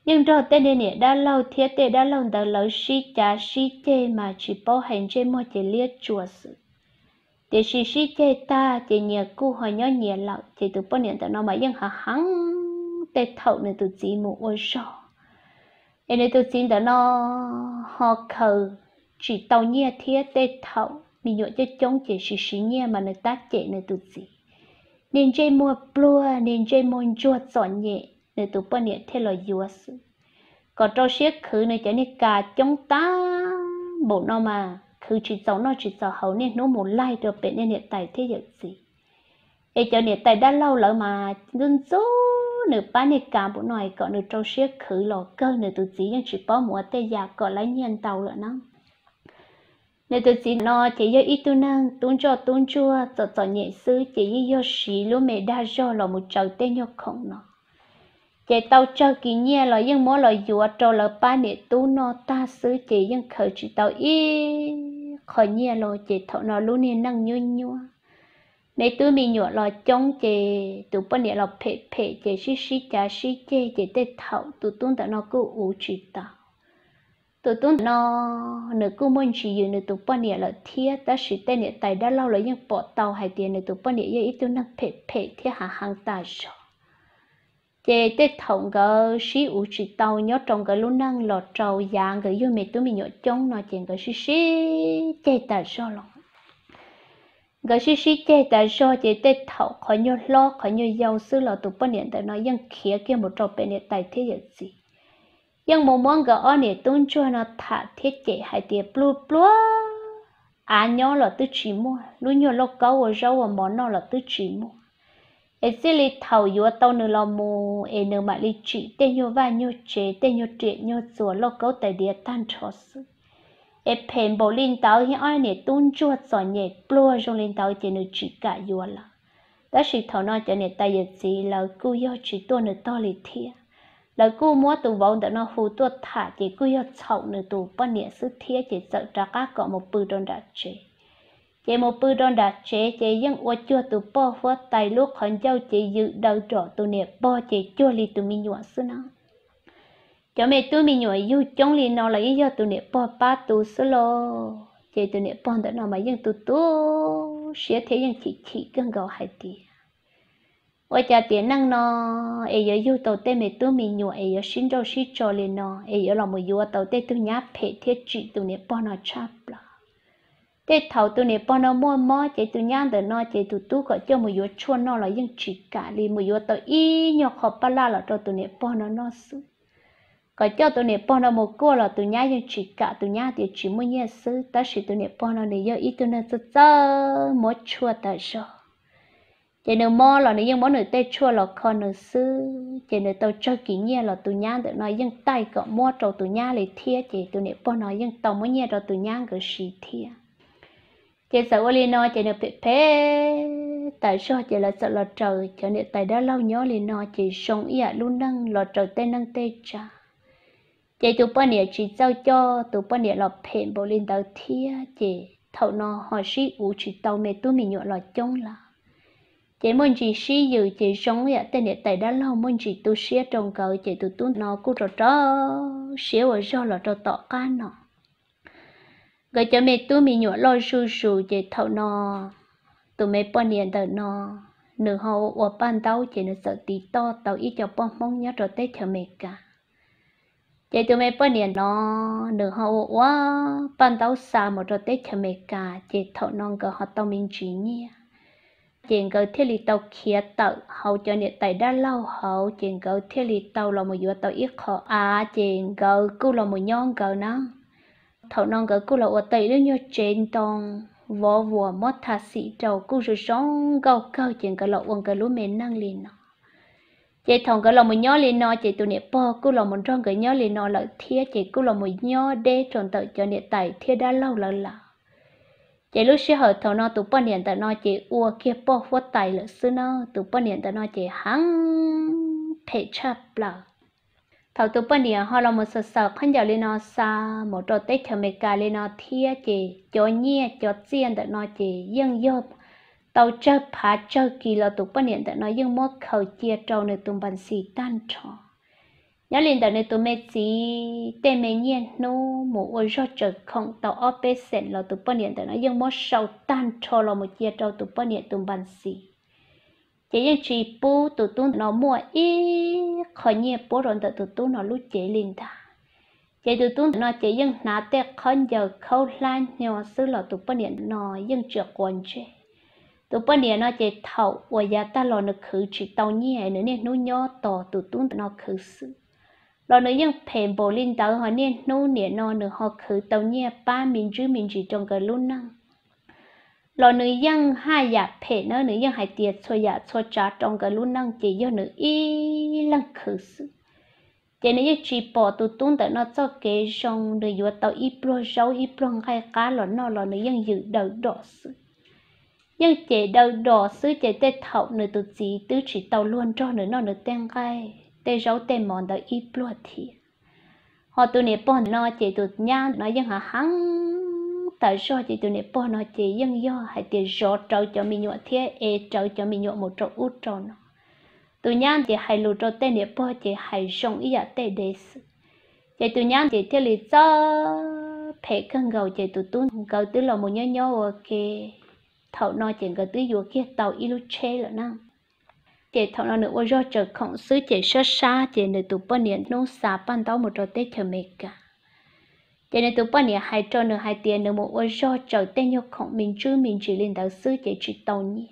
yeej nrog tej niag niam dab laug thiab tej dab laug ntawd lawv sib cav sib ceg mas tsis paub hais ntsej muag ces liab tsuas xwb. Tiam sis sib ceg tag ces nyias kuj ho nyob nyias lawm, ces tus poj niam ntawm no mas yeej hav heev tej thaum nws tus txiv mus ua zog, es nws tus txiv ntawm no ho khaws tsis tau nyiaj thiab tej thaum me nyuam coob coob ces siv siv nyiaj mas nws tab cem nws tus txiv. Niag ntsej muag pluag, niag ntsej muag ntsuag txom nyem, nws tus poj niam thiaj los yuav xwb, kom rau siab khwv nws cov niag kas coob tag npaum no mas khwv tsis txaus noj tsis txaus haus, niaj hnub mus laig rau pem niag niam tais thiab yawm txiv. Es cov niam tais dab laug lawv mas ntxub ntxub nws pab niag kas npaum no es kom nws rau siab khwv los kawg, nws tus txiv yeej tsis paub mus ua tej yam kom lawv nyiaj ntau lawm na. Nws tus txiv no ces yog ib tug neeg tub ntsoj tub ntsuag txom txom nyem xwb, ces yeej yog siv lub me dag zog los mus tsaws tej nyuag khoom no. Ces tau tsawg kis nyiaj los yeej muab los yuav rau lawv pab niam tub noj tag xwb, ces yeej khaws tsis tau ib qho nyiaj los, ces thaum no lub niag neej nyuab nyuab, me tub me nyuam los coob, ces tus poj niam los phem phem, ces sib sib cav sib ceg, ces tej thaum tus tub ntawm no kuj uv tsis tau. Tus tub ntawm no nws kuj muaj ntsis yws nws tus poj niam lawm thiab, tab sis tej niam tais dab laug los yeej pom tau hais tias nws tus poj niam yog ib tug neeg phem phem thiab hav heev tas zog. Ces tej thaum nkawd sib uv tsis tau nyob rau nkawd lub neej los rau yav nkawd yug me tub me nyuam coob no ces nkawd sib sib ceg tas zog los. Nkawd sib sib ceg tas zog ces tej thaum qhov nyuag hlob qhov nyuag yau xwb los tus poj niam ntawm no yeej khiav kiag mus rau pem niam tais thiab yawm txiv. Yeej mus muab nkawd ob niam tub ntsuag no tham thiab cem hais tias pluag pluag, av nyob los twb tsis muaj, lub nyuag lauj kaub ua zaub ua mov noj los twb tsis muaj. Es txij li thaum yuav tau nws los mus es nws mam li tsim tej nyuag vaj nyuag tsev, tej nyuag riam nyuag txuas, lauj kaub tais diav tag nrho xwb. Es phem npaum li ntawd thiab ob niam tub ntsuag txom nyem pluag zoo li ntawd ces nws tsis kam yuav lawm. Tab sis thaum no cov niam tais yawm txiv lawv kuj yog tsis tuaj nws tog li thiab. Lawv kuj muab tus vauv ntawm no hu tuaj tham ces kuj yog txhaum nws tus poj niam xwb thiab, ces txawm rov qab kom mus pw rau nram tsev. Ces mus pw rau nram tsev ces yeej ua cuag tus poj huab tais lub qhov ncauj ces yws daws rom tus niam pog ces cuag li tus me nyuam xwb na. Cov me tub me nyuam yug coob li no los yeej yog tus niam pog pab tu xwb lauj. Ces tus niam pog ntawm no mas yeej tu tu siab thiab yeej chim chim kawg nkaus hais tias, ua cas tiam neej no es yuav yug tau tej me tub me nyuam es yuav sib nrauj sib tso li no, es yuav los mus yuav tau tej tug nyab phem thiab tsim tus niam pog no tshaj plaws. Tej thaum tus niam pog no muaj mob ces tus nyab ntawm no ces tus tub kom coj mus yuav tshuaj noj los yeej tsis kam li, mus yuav tau ib nyuag qho paj laj los rau tus niam pog no noj xwb. Kom coj tus niam pog no mus kuaj los tus nyab yeej tsis kam, tus nyab tias tsis muaj nyiaj xwb, tab sis tus niam pog no nws yog ib tug neeg txawj txawj muab tshuaj tas zog. Ces nws mob los nws yeej muab nws tej tshuaj los kho nws xwb, ces nws tau tsawg kis nyiaj los tus nyab ntawm no yeej taij kom muab rau tus nyab li thiab, ces tus niam pog no yeej tau muab nyiaj rau tus nyab nkawd siv thiab. Ces txawm ua li no ces nws phem phem tas zog, ces lawv txawm los raws cov niam tais dab laug nyob li no, ces zoo ib yam lub neej los raws tej neej tej tsav. Ces tus poj niam tsis txawj coj, tus poj niam los phem npaum li ntawd thiab, ces thaum no ho sib uv tsis tau, me tub me nyuam los coob lawm. Ces muaj ntsis sib yws, ces zoo ib yam tej niam tais dab laug muaj ntsis tu siab rau nkawd, ces tus tub no kuj rau rau siab ua zog los rau tom qab no. Nkawd cov me tub me nyuam loj zuj zus, ces thaum no tus me poj niam ntawm no nws ho ua paj ntaub, ces nws txawm tiv toj tau ib co poj Hmoob nyob rau teb chaws Amelikas. Ces tus me poj niam no nws ho ua ua paj ntaub xa mus rau teb chaws Amelikas, ces thaum no nkawd ho tau me ntsis nyiaj, ces nkawd thiaj li tau khiav tawm hauv cov niam tais dab laug hauv, ces nkawd thiaj li tau los mus yuav tau ib qho av, ces nkawd kuj los mus nyob nkawd na. Thaum no nkawd kuj los ua tau ib lub nyuag tsev ntoo vov vuas muab tha xim rau kuj zoo zoo nkauj kawg, ces nkawd los ua nkawd lub me neej li no. Ces thaum nkawd los mus nyob li no, ces tus niam pog kuj los mus nrog nkawd nyob li no lawm thiab, ces kuj los mus nyob deb rau ntawm cov niam tais thiab dab laug lawv lawm. Ces lub sij hawm thaum no tus poj niam ntawm no ces ua kiag poj huab tais lawm xwb na. Tus poj niam ntawm no ces heev phem tshaj plaws. Thaum tus poj niam ho los mus xaws xaws khaub ncaws li no xa mus rau teb chaws Amelikas li no thiab, ces cov nyiaj cov txiaj ntawm no ces yeej yog tau tsawg phav tsawg kis los tus poj niam ntawm no yeej muab khaws cia rau nws tus npas xis tag nrho. Nyob li ntawm nws tus me txiv tej me nyiaj hnub mus ua zog tsaws khoom tau ob peb xees los tus poj niam ntawm no yeej muab sau tag nrho los mus cia rau tus poj niam tus npas ntxiv. Ces yeej tsis pub tus tub ntawm no muaj ib qho nyiaj puab rau ntawm tus tub no lub cev li ntag. Ces tus tub ntawm no ces yeej hnav tej khaub ncaws khaub hlab hnyo xwb los tus poj niam no yeej tsis quav ntsej. Tus poj niam no ces thaum uas yav tag los nws khwv tsis tau nyiaj, nws niaj hnub nyob tos tus tub ntawm no khwv xwb, los nws yeej phem npaum li ntawd, ho niaj hnub nim no nws ho khwv tau nyiaj pab me ntsis me ntsis rau nkawd lub neej los nws yeej haj yam phem na, nws yeej hais tias txhua yam txhua tsav rau nkawd lub neej ces yog nws ib leeg khwv xwb. Ces nws yeej tsis pom tus tub ntawm no txoj kev zoo, nws yuav tau ib pluag zaub ib pluag nqaij qab los noj los nws yeej yws daws dom xwb. Yeej cem daws dom xwb ces tej thaum nws tus txiv twb tsis tau luag nrog nws noj nws tej nqaij tej zaub tej mov ntawd ib pluag thiab. Ho tus niam pog no ces tus nyab no yeej hav heev tas zog ces tus niam pog no ces yeej yog hais tias zov rawv cov me nyuam thiab ev rawv cov me nyuam mus rau ub rau no. Tus nyab ces hais lus rau tej niam pog ces hais zoo ib yam tej dev xwb. Ces tus nyab ces thiaj li txawj phem kawg nkaus ces tus tub nkawd twb los mus nyob nyob ua ke. Thaum no ces nkawd twb yuav kiag tau ib lub tsheb lawm na. Ces thaum no nws ua zog tsaws khoom xwb ces sab sab ces nws tus poj niam hnub xa paj ntaub mus rau teb chaws Amelikas. Ces nws tus poj niam hais rau nws hais tias nws mus ua zog tsaws tej nyuag khoom me ntsis me ntsis li ntawd xwb ces tsis tau nyiaj,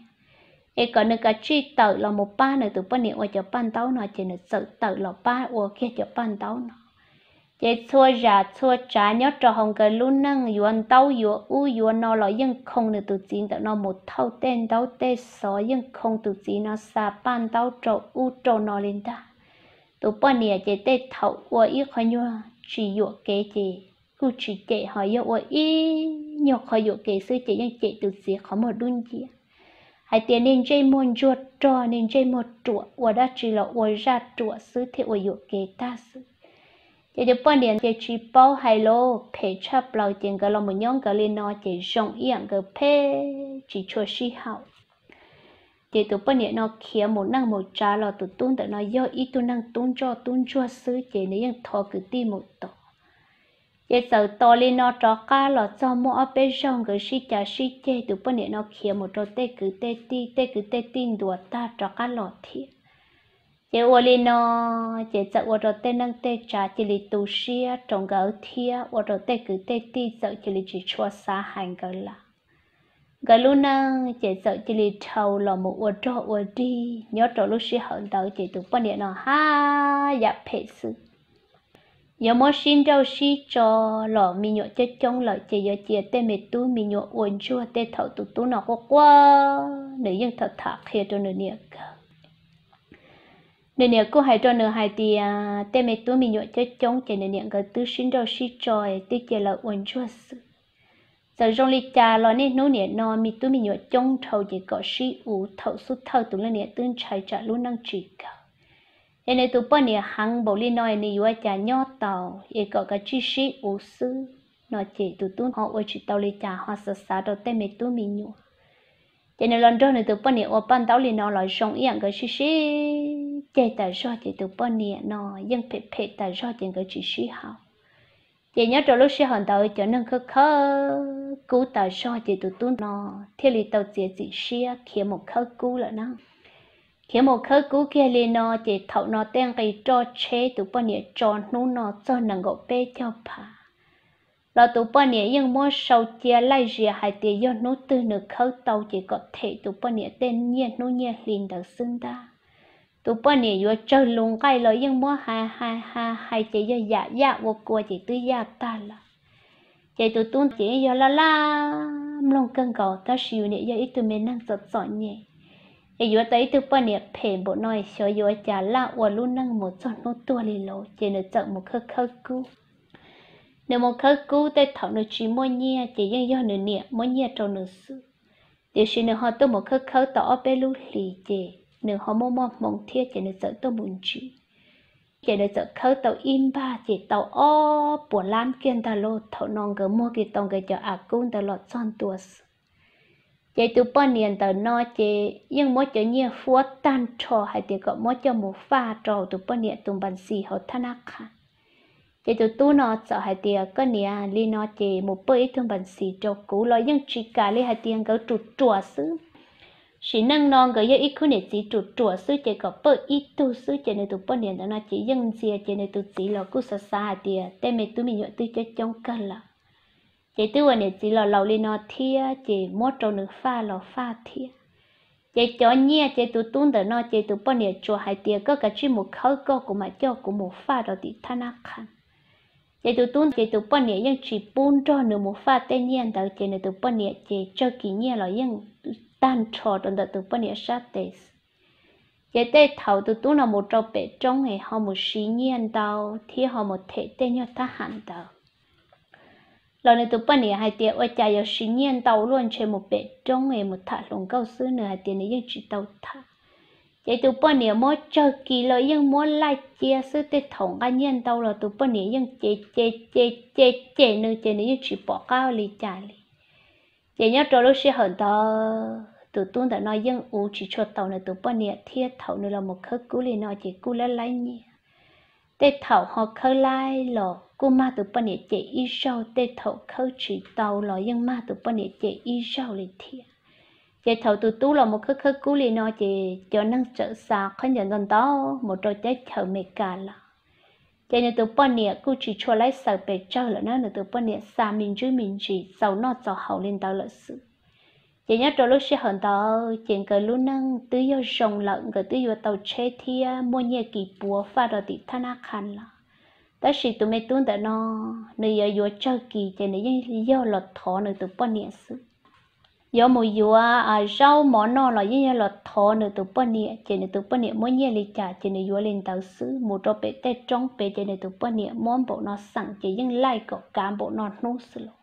es kom nws kav tsij tawm los mus pab nws tus poj niam ua cov paj ntaub no ces nws txawm tawm los pab ua kiag cov paj ntaub no. Ces txhua yam txhua tsav nyob rau hauv nkawd lub neej yuav ntaub yuav ub yuav no los yeej khoo nws tus txiv ntawm no mus thauj tej ntaub tej xov, yeej khoo tus txiv no xa paj ntaub rau ub rau no li ntag. Tus poj niam ces tej thaum ua ib qho nyuag tsis yuam kev ces kuj tsis cem, ho yog ua ib nyuag qho yuam kev xwb ces yeej cem tus txiv qhov muag dub nciab, hais tias niag ntsej muag ntsuag rog, niag ntsej muag ruam, ua dab tsi los ua zaj ruam xwb thiaj ua yuam kev tag xwb. Ces tus poj niam ces tsis paub hais lus, phem tshaj plaws ces nkawd los mus nyob nkawd li no ces zoo ib yam nkawd phem tsis tshua sib haum. Ces tus poj niam no khiav mus neej mus tsav los tus tub ntawm no yog ib tug neeg tub ntsoj tub ntsuag xwb ces nws yeej thov kwv tij mus tos. Ces txawm tos li no rov qab los txog muaj ob peb zaug nkawd sib cav sib ceg, tus poj niam no khiav mus rau tej kwv tej tij, tej kwv tej tij ntuas tag rov qab los thiab. Ces ua li no ces txawm ua rau tej neej tej tsav cia li tu siab rau nkawd thiab ua rau tej kwv tej tij txawm cia li tsis tshua xav hais nkawd lawm. Nkawd lub neej ces txawm cia li dhau los mus ua rog ua dig. Nyob rau lub sij hawm ntawd ces tus poj niam no haj yam phem xwb. Yuav muab sib nrauj sib tso los me nyuam coob coob lawm ces yuav cia tej me tub me nyuam ua ntsuag. Tej thaum tus tub no quaj quaj nws yeej tham tham qhia rau nws niam nkawd. Nws niam kuj hais rau nws hais tias tej me tub me nyuam coob coob ces nws niam nkawd twb sib nrauj sib tso, twb cia lawv ua ntsuag xwb. Txawm zoo li cas los niaj hnub nim no me tub me nyuam coob dhau ces kom sib uv, thaum xub thawj tus leej niam twb ntshai tsam lub neej tsis kawg. Es nws tus poj niam heev npaum li no nws yuav cas nyob tau, es kom kav tsij sib uv xwb no ces tus tub ho ua tsis tau li cas ho xav xav rau tej me tub me nyuam. Ces nws los nrog nws tus poj niam ua paj ntaub li no los zoo ib yam nkawd sib sib ceg tas zog ces tus poj niam no yeej phem phem tas zog ces nkawd tsis sib haum. Ces nyob rau lub sij hawm ntawd cov neeg khawb khawb kub tas zog ces tus tub no thiaj li tau txiav txim siab khiav mus khawb kub lawm na. Khiav mus khawb kub kiag li no ces thaum no tej nqi roj tsheb tus poj niam tso hnub no txog nees nkaum peb caug phav los tus poj niam yeej muab sau cia laij zias hais tias yog hnub twg nws khawb tau ces kom them tus poj niam tej nyiaj hnub nyiaj hli ntawd xwb ntag. Tus poj niam yuav tsawg lus nqaij los yeej muab hais hais hais hais ces yog yam yaj ua kua ces twb yaj tag lawm. Ces tus tub ces yeej yog laj laj mloog kawg nkaus tab sis yus niam yog ib tug me neeg txom txom nyem, es yuav tau ib tug poj niam phem npaum no xyov yuav cas laj ua lub neej mus txog hnub tuag li lauj, ces nws txawm mus khawb khawb kub. Nws mus khawb kub tej thaum nws tsis muaj nyiaj ces yeej yog nws niam muab nyiaj rau nws xwb. Tiam sis nws ho tuaj mus khawb khawb tau ob peb lub hlis ces nws ho muaj muaj hmoo thiab ces nws txawm tuaj mus ntsib. Ces nws txawm khawb tau ib npag ces tau ob puas lab kiag ntag lauj. Thaum no nkawd muag kiag tau nkawd cov av kub ntawd los txog ntua xwb. Ces tus poj niam ntawm no ces yeej muab cov nyiaj huab tag nrho hais tias kom muab coj mus faj rau tus poj niam tus npas xis hauv thab nab qha. Ces tus tub no txawm hais tias, koj niam, li no ces mus pawj ib tug npas xis rau kuv los yeej tsis kam li, hais tias nkawd ruam ruam xwb. Sim neej no nkawd yog ib khub niam txiv ruam ruam xwb ces kom pawj ib tug xwb. Ces nws tus poj niam ntawm no ces yeej ntxias, ces nws tus txiv los kuj xav xav hais tias tej me tub me nyuam twb coob coob kawg lawm, ces twb ua niam txiv los laus li no thiab ces muab rau nws faj los faj thiab. Ces cov nyiaj ces tus tub ntawm no ces tus poj niam tsuas hais tias, koj kav tsij mus khawb koj, kuv mam coj kuv mus faj rau tim thab nab qha. Ces tus tub ces tus poj niam yeej tsis pub nrog nws mus faj tej nyiaj ntawd, ces nws tus poj niam ces tsawg kis nyiaj los yeej tag nrho rau ntawm tus poj niam sab tes. Ces tej thaum tus tub no mus rau pem roob es ho mus siv nyiaj ntau thiab ho mus them tej nyuag thab ham ntawd los nws tus poj niam hais tias, ua cas yuav siv nyiaj ntau luaj, ntshe mus pem roob es mus tham hluas nkauj xwb. Nws hais tias nws yeej tsis tau tham. Ces tus poj niam muab tsawg kis los yeej muab laij cia xwb, tej thaum nqa nyiaj ntau los tus poj niam yeej ce ce ce ce cem nws ces nws yeej tsis pom qab ua li cas li. Ces nyob rau lub sij hawm ntawd tus tub ntawm no yeej uv tsis tshua tau nws tus poj niam thiab, thaum nws los mus khawb kub li no ces kuj laib laib nyiaj. Tej thaum ho khawb laib los kuj mag tus poj niam cem ib zaug, tej thaum khawb tsis tau los yeej mag tus poj niam cem ib zaug li thiab. Ces thaum tus tub los mus khawb khawb kub li no ces cov neeg txawm xa khaub ncaws ntau ntau mus rau teb chaws Amelikas lawm. Ces nws tus poj niam kuj tsis tshua laib xaws pes tsawg lawm na, nws tus poj niam xa me ntsis me ntsis txaus noj txaus haus li ntawd lawm xwb. Ces nyob rau lub sij hawm ntawd ces nkawd lub neej twb yog zoo lawm, nkawd twb yuav tau tsheb thiab muaj nyiaj kis puav faj rau tim thab nab qha lawm. Tab sis tus me tub ntawm no nws yuav yuav tsawg kis ces nws yeej yog los thov nws tus poj niam xwb. Yuav mus yuav zaub mov noj los yeej yog los thov nws tus poj niam, ces nws tus poj niam muab nyiaj li cas ces nws yuav li ntawd xwb. Mus rau pem tej roob pem ces nws tus poj niam muab npaum no xeem ces yeej laij kom kav npaum no hnub xwb los.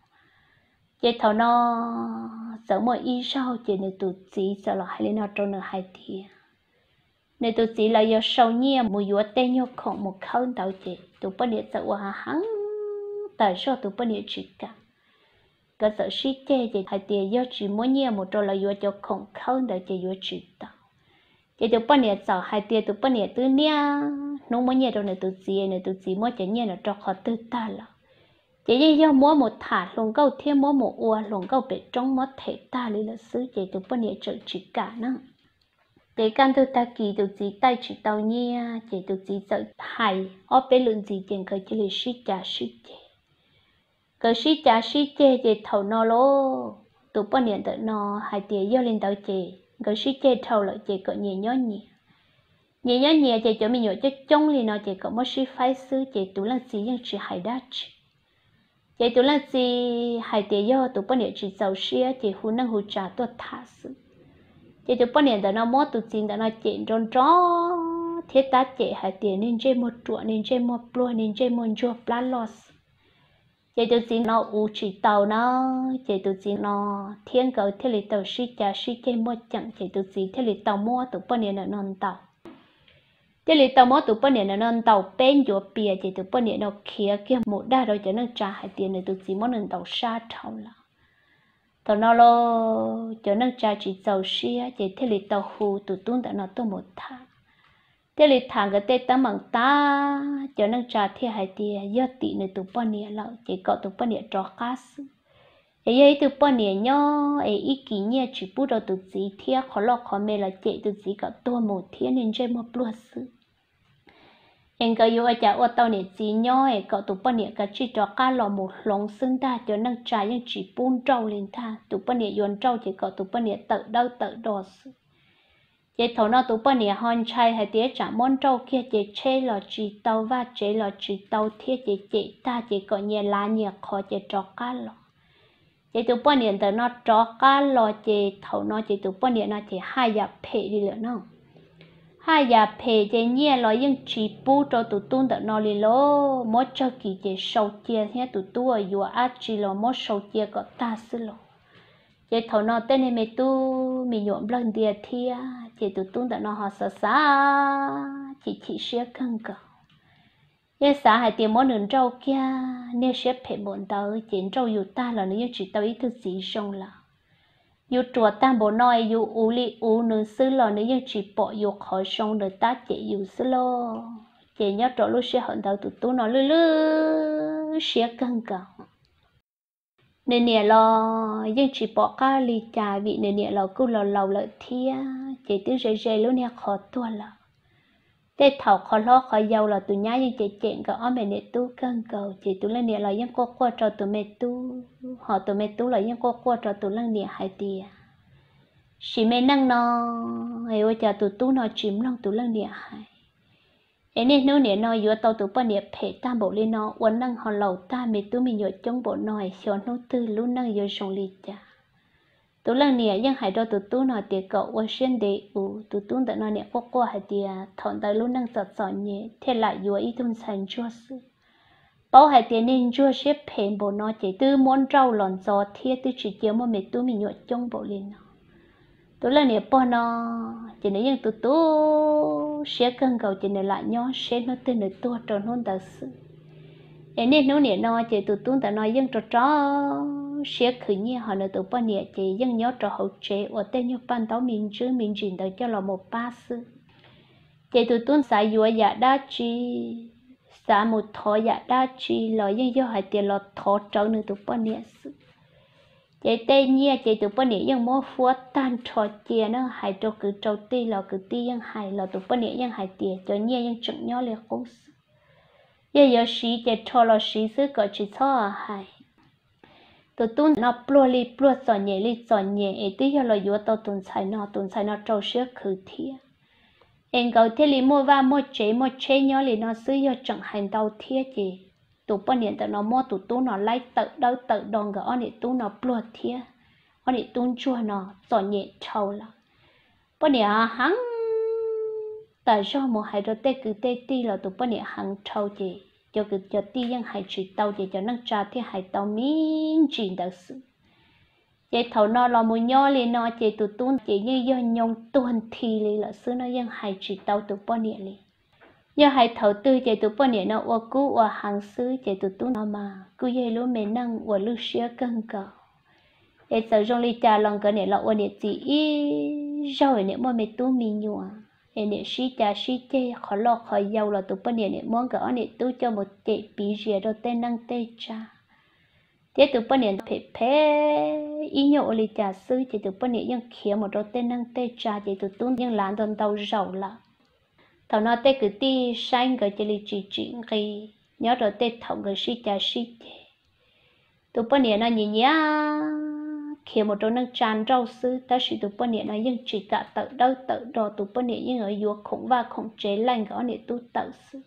Ces thaum no txawm muaj ib zaug ces nws tus txiv txawm los hais li no rau nws hais tias, nws tus txiv lawv yuav sau nyiaj mus yuav tej nyuag khoom mus khawb ntawd, ces tus poj niam txawm ua heev heev tas zog, tus poj niam tsis kam. Nkawd txawm sib ceg ces hais tias yog tsis muab nyiaj mus rau lawv yuav cov khoom khawb ntawd ces yuav tsis tau. Ces tus poj niam txawm hais tias tus poj niam twb niaj hnub muab nyiaj rau nws tus txiv, nws tus txiv muab cov nyiaj no rau qhov twg tag lawm, ces yeej yog muab mus tham hluas nkauj thiab muab mus ua hluas nkauj pem roob muab them tag li lawm xwb, ces tus poj niam tseem tsis kam na. Ces kaj ntug tag kis tus txiv taij tsis tau nyiaj ces tus txiv txawm hais ob peb lwm ntxiv ces nkawd cia li sib cav sib ceg. Nkawd sib cav sib ceg ces thaum no lauj, tus poj niam ntawm no hais tias yog li ntawd ces nkawd sib ceg dhau lawm ces kom nyias nyob nyias. Nyias nyob nyias ces cov me nyuam coob coob li no ces kom muab sib faib xwb, ces tus leej txiv yeej tsis hais dab tsi. Ces tus leej txiv hais tias yog tus poj niam tsis txaus siab ces hu neej hu tsa tuaj tham xwb. Ces tus poj niam ntawm no muab tus txiv ntawm no cem nrov nrov thiab tab cem hais tias niag ntsej muag ruam, niag ntsej muag pluag, niag ntsej muag ntsuag plab loj xwb. Ces tus txiv no uv tsis tau na, ces tus txiv no thiab nkawd thiaj li tau sib cav sib ceg muaj ceem, ces tus txiv thiaj li tau muab tus poj niam ntawm no ntaus. Thiaj li tau muab tus poj niam ntawm no ntaus peb ncuav pias, ces tus poj niam no khiav kiag mus dag rau cov neej tsa hais tias nws tus txiv muab nws ntaus sab dhau lawm. Thaum no los cov neej tsa tsis txaus siab ces thiaj li tau hu tus tub ntawm no tuaj mus tham. Thiaj li tham nkawd tej teeb meem tag, cov neej tsa thiaj hais tias yog tim nws tus poj niam lawm ces kom tus poj niam rov qab xwb. Es yog ib tug poj niam nyob es ib kis nyiaj tsis pub rau tus txiv thiab qhov loj qhov me los cem tus txiv kom tuag mus thiab niag ntsej muag pluag xwb. Es nkawd yuav ua cas ua tau niam txiv nyob, es kom tus poj niam kav tsij rov qab los mus hloov xwb ntag. Cov neej tsa yeej tsis pub nrauj li ntag, tus poj niam yuav nrauj ces kom tus poj niam tawm dawb tawm do xwb. Ces thaum no tus poj niam ho ntshai hais tias tsam muab nrauj kiag ces tsheb los tsis tau, vaj tsev los tsis tau thiab, ces cem tag ces kom nyias lav nyias qhov ces rov qab los. Ces tus poj niam ntawm no rov qab los ces thaum no ces tus poj niam no ces haj yam phem li lawm no. Haj yam phem ces nyiaj los yeej tsis pub rau tus tub ntawm no li lauj, muab tsawg kis ces sau cia thiab, tus tub yuav dab tsi los muab sau cia kom tag xwb los. Ces thaum no tej niag me tub me nyuam nplawg ntia thiab, ces tus tub ntawm no ho xav xav ces chim siab kawg nkaus. Yeej xav hais tias muab nws nrauj kiag, niag siab phem npaum ntawd ces nrauj yus tag los nws yeej tsis tau ib tug txiv zoo lawm. yus ruam tag npaum no es yus uv li uv nws xwb los nws yeej tsis pom yus qhov zoo, nws tab cem yus xwb lauj. Ces nyob rau lub sij hawm ntawd tus tub no lwj lwj siab kawg nkaus. Nws niam los yeej tsis pom qab li cas vim nws niam los kuj laus laus lawm thiab ces twb ze ze lub niag qhov tuag lawm. Tej thaum qhov hlob qhov yau los tus nyab yeej cem cem nkawd ob me niam tub kawg nkaus ces tus leej niam los yeej quaj quaj rau tus me tub, ho tus me tub los yeej quaj quaj rau tus leej niam hais tias, sim me neej no es ua cas tus tub no tsis mloog tus leej niam hais, es niaj hnub niam no yuav tau tus poj niam phem tag npaum li no ua neej ho laus tag me tub me nyuam coob npaum no es xyov hnub twg lub neej yuav zoo li cas. Tus leej niam yeej hais rau tus tub no tias kom ua siab ntev ua, tus tub ntawm no niam quaj quaj hais tias thaum ntawd lub neej txom txom nyem thiaj lam yuav ib tug ntxhais ntsuag xwb. Paub hais tias niag ntsuag siab phem npaum no ces twb muab nrauj los ntxov thiab twb tsis cia muaj me tub me nyuam coob npaum li no. Tus leej niam pog no ces nws yeej tu tu siab kawg nkaus ces nws lam nyob seb hnub twg nws tuag rau hnub ntawd xwb. Es niaj hnub niam no ces tus tub ntawm no yeej rau rau siab khwv nyiaj, ho nws tus poj niam ces yeej nyob rau hauv tsev ua tej nyuag paj ntaub me ntsis me ntsis ntawd coj los mus pab xwb. Ces tus tub xav yuav yam dab tsi, xav mus thov yam dab tsi los yeej yog hais tias los thov rawv nws tus poj niam xwb. Ces tej nyiaj ces tus poj niam yeej muab fuab tag nrho cia na, hais rau kwv rau tij los kwv tij yeej hais los tus poj niam yeej hais tias cov nyiaj yeej tseem nyob li qub xwb. Yog yuav siv ces rho los siv xwb kom tsis txhob hais. Tus tub ntawm no pluag li pluag txom nyem li txom nyem es twb yog los yuav tau tus ntxhais no, tus ntxhais no rau siab khwv thiab. Es nkawd thiaj li muaj vaj muaj tsev muaj tsheb nyob li no xwb, yog tseem hais ntau thiab ces tus poj niam ntawm no muab tus tub no laib tawm dawb tawm do nkawd ob niam tub no pluag thiab ob niam tub ntsuag no txom nyem dhau lawm. Poj niam heev tas zog mus hais rau tej kwv tej tij los tus poj niam heev dhau ces cov kwv cov tij yeej hais tsis tau ces cov neej tsa thiaj hais tau me ntsis ntawd xwb. Ces thaum no los mus nyob li no ces tus tub ces yeej yog nyoo tuag nthi li lawm xwb no, yeej hais tsis tau tus poj niam li. Yog hais thaum twg ces tus poj niam no ua kub ua heev xwb ces tus tub no mas kuj yog lub me neej uas lwj siab kawg nkaus. Es txawm zoo li cas los nkawd niam los ua niam txiv ib zaug es niam muaj me tub me nyuam es niam sib cav sib ceg qhov loj qhov yau los tus poj niam niam muab nkawd ob niam tub coj mus cem piv zias rau tej neej tej tsa. Thiab tus poj niam phem phem ib nyuag ua li cas xwb ces tus poj niam yeej khiav mus rau tej neej tej tsa ces tus tub yeej lav ntau ntau zaus lawm. Thaum no tej kwv tij saib nkawd cia li tsis tsim nqi, nyob rau tej thaum nkawd sib cav sib ceg. Tus poj niam no nyiam nyiam khiav mus rau neej tsa nrauj xwb tab sis tus poj niam no yeej tsis kam tawm dawb tawm do, tus poj niam yeej yuav khoom vaj khoom tsev laij nkawd ob niam tub tawm xwb.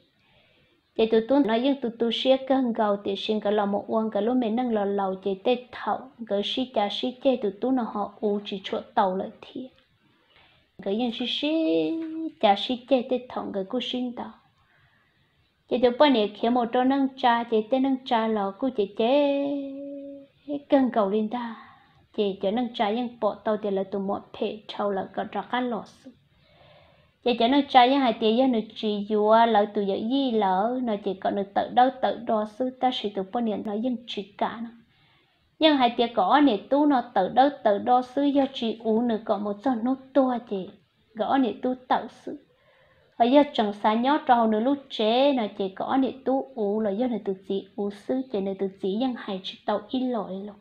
Ces tus tub no yeej tu tu siab kawg nkaus tiam sis nkawd los mus ua nkawd lub me neej los laus ces tej thaum nkawd sib cav sib ceg tus tub no ho uv tsis tshua tau lawm thiab. Nkawd yeej sib sib cav sib ceg tej thaum nkawd kuj sib ntaus. Ces tus poj niam khiav mus rau neej tsa ces tej neej tsa los kuj cem cem kawg nkaus li ntag. Ces cov neej tsa yeej pom tau tias lawv tus muam phem dhau lawm kom rov qab los xwb. Ces cov neej tsa yeej hais tias yog nws tsis yuav lawv tus yawm yij lawm no ces kom nws tawm dawb tawm do xwb tab sis tus poj niam no yeej tsis kam no. Yeej hais tias kom ob niam tub no tawm dawb tawm do xwb, yog tsis uv nws kom mus txog hnub tuag ces nkawd ob niam tub tawm xwb. Ho yog tseem xav nyob rau hauv nws lub tsev no ces kom ob niam tub uv los yog nws tus txiv uv xwb ces nws tus txiv yeej hais tsis tau ib los li los.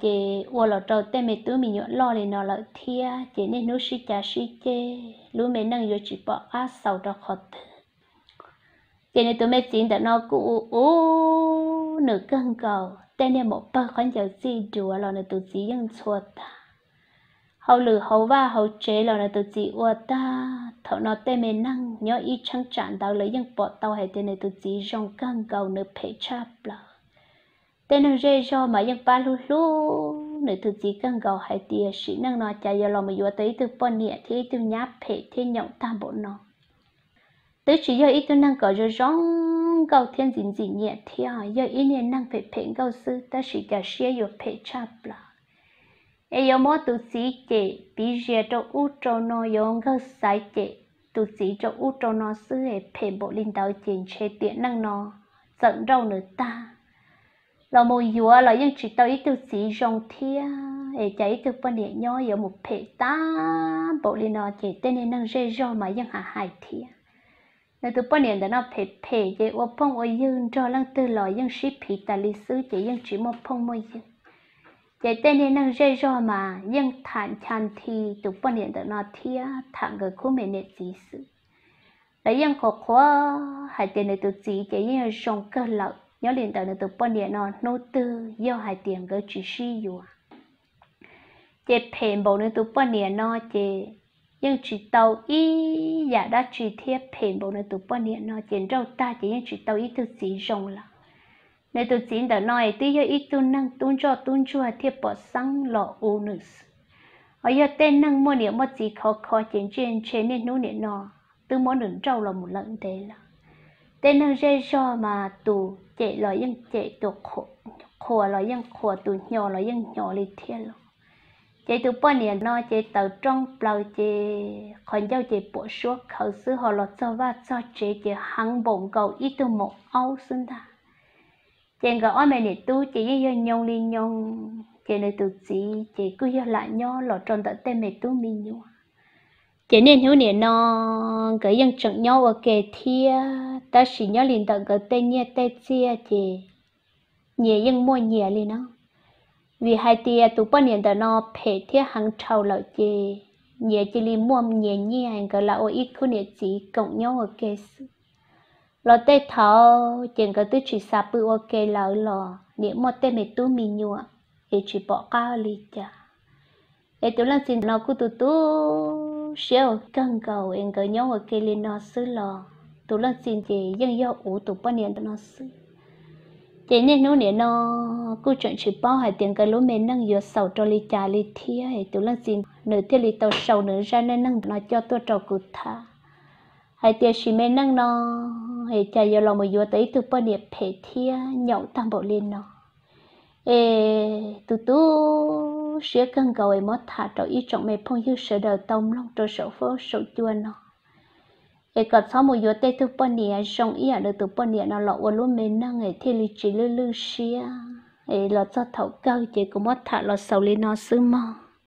Ces ua los rau tej me tub me nyuam loj li no lawm thiab ces niaj hnub sib cav sib ceg, lub me neej yuav tsis pom qab xaus rau qhov twg. Ces nws tus me txiv ntawm no kuj ua ub nws kawg nkaus, tej niag maum pawg qhob ncaws txij duav los nws tus txiv yeej ntxhua tag. Hauj lwm hauv vaj hauv tsev los nws tus txiv ua tag. Thaum no tej me neeg nyob ib cheeb tsam ntawd lawv yeej pom tau hais tias nws tus txiv zoo kawg nkaus, nws phem tshaj plaws. Tej neeg zej zog mas yeej pab hlub hlub nws tus txiv kawg nkaus hais tias sim neej no cas yuav los mus yuav tau ib tug poj niam thiab ib tug nyab phem thiab nyaum tag npaum no. Twb tsis yog ib tug neeg kom zoo zoo nkauj thiab ntxim ntxim nyiam thiab, yog ib niag neeg phem phem nkauj xwb tab sis cas siab yuav phem tshaj plaws. Es yuav muab tus txiv cem piv zias rau ub rau no, yuav nkawg xaiv cem tus txiv rau ub rau no xwb es phem npaum li ntawd ces ntshe tiam neej no txawm nrauj nws tag. Los mus yuav los yeej tsis tau ib tug txiv zoo thiab. es cas ib tug poj niam nyob yuav mus phem tag npaum li no. Ces tej niag neeg zej zog mas yeej hais hais thiab. Nws tus poj niam ntawm no phem phem ces ua phooj ua ywg nrog leej twg los yeej sib phiv tas li xwb, ces yeej tsis muaj phooj muaj ywg. Ces tej niag neeg zej zog mas yeej tham ncha nthi tus poj niam ntawm no thiab tham nkawd khub me niam txiv xwb. Lawv yeej qhuas qhuas hais tias nws tus txiv ces yeej yog zoo kawg lawm, nyob li ntawd nws tus poj niam no hnub twg yog hais tias nkawd tsis sib yuav, ces phem npaum nws tus poj niam no ces yeej tsis tau ib yam dab tsi thiab. Phem npaum nws tus poj niam no ces nrauj tag ces yeej tsis tau ib tug txiv zoo lawm. Nws tus txiv ntawm no es twb yog ib tug neeg tub ntsoj tub ntsuag thiaj pom xeeb los ua nws xwb. Ho yog tej neeg muaj niam muaj txiv khov kho ces ntshe ntshe niaj hnub niam no twb muab nws nrauj los mus lawm ntev lawm. Tej neeg zej zog mas tus cem los yeej cem, tus qhuas los yeej qhuas, tus hnyos los yeej hnyos li thiab los. Ces tus poj niam no ces tawv rooj plaws ces qhov ncauj ces puam suab khawv xwb, ho los txog vaj txog tsev ces heev npaum nkaus ib tug maum aub xwb ntag. Ces nkawd ob me niam tub ces yeej yog nyoo li nyoo, ces nws tus txiv ces kuj yog lam nyob los rau ntawm tej me tub me nyuam. Ces niaj hnub niam no nkawd yeej tseem nyob ua ke thiab, tab sis nyob li ntawm nkawd tej nyiaj tej txiaj ces nyias yeej muaj nyias li no. Vim hais tias tus poj niam ntawm no phem thiab heev dhau lawm ces nyias cia li muaj nyias nyiaj, nkawd lam ua ib khub niam txiv koom nyob ua ke xwb. Los tej thaum ces nkawd twb tsis xav pw ua ke lawm los niam muaj tej me tub me nyuam es tsis pom qab li cas. Es tus leej txiv no kuj tu tu siab ua kawg nkaus es nkawd nyob ua ke li no xwb los tus leej txiv ces yeej yog uv tus poj niam ntawm no xwb. Ces niaj hnub niam no kuj tseem tsis paub hais tias nkawd lub me neej yuav xaus rau li cas li thiab, es tus leej txiv nws thiaj li tau sau nws zaj neej neeg no coj tuaj rau kuv tham hais tias sim me neej no es cas yuav los mus yuav tau ib tug poj niam phem thiab nyaum tag npaum li no. Es tu tu siab kawg nkaus es muab tham rau ib tsoom me phooj ywg sawv daws tau mloog rau saum huab saum cua no, es kom txhob mus yuav tej tug poj niam zoo ib yam nws tus poj niam no los ua lub me neej es thiaj li tsis lwj lwj siab. Es los txog thaum kawg ces kuv muab tham los xaus li no xwb mog.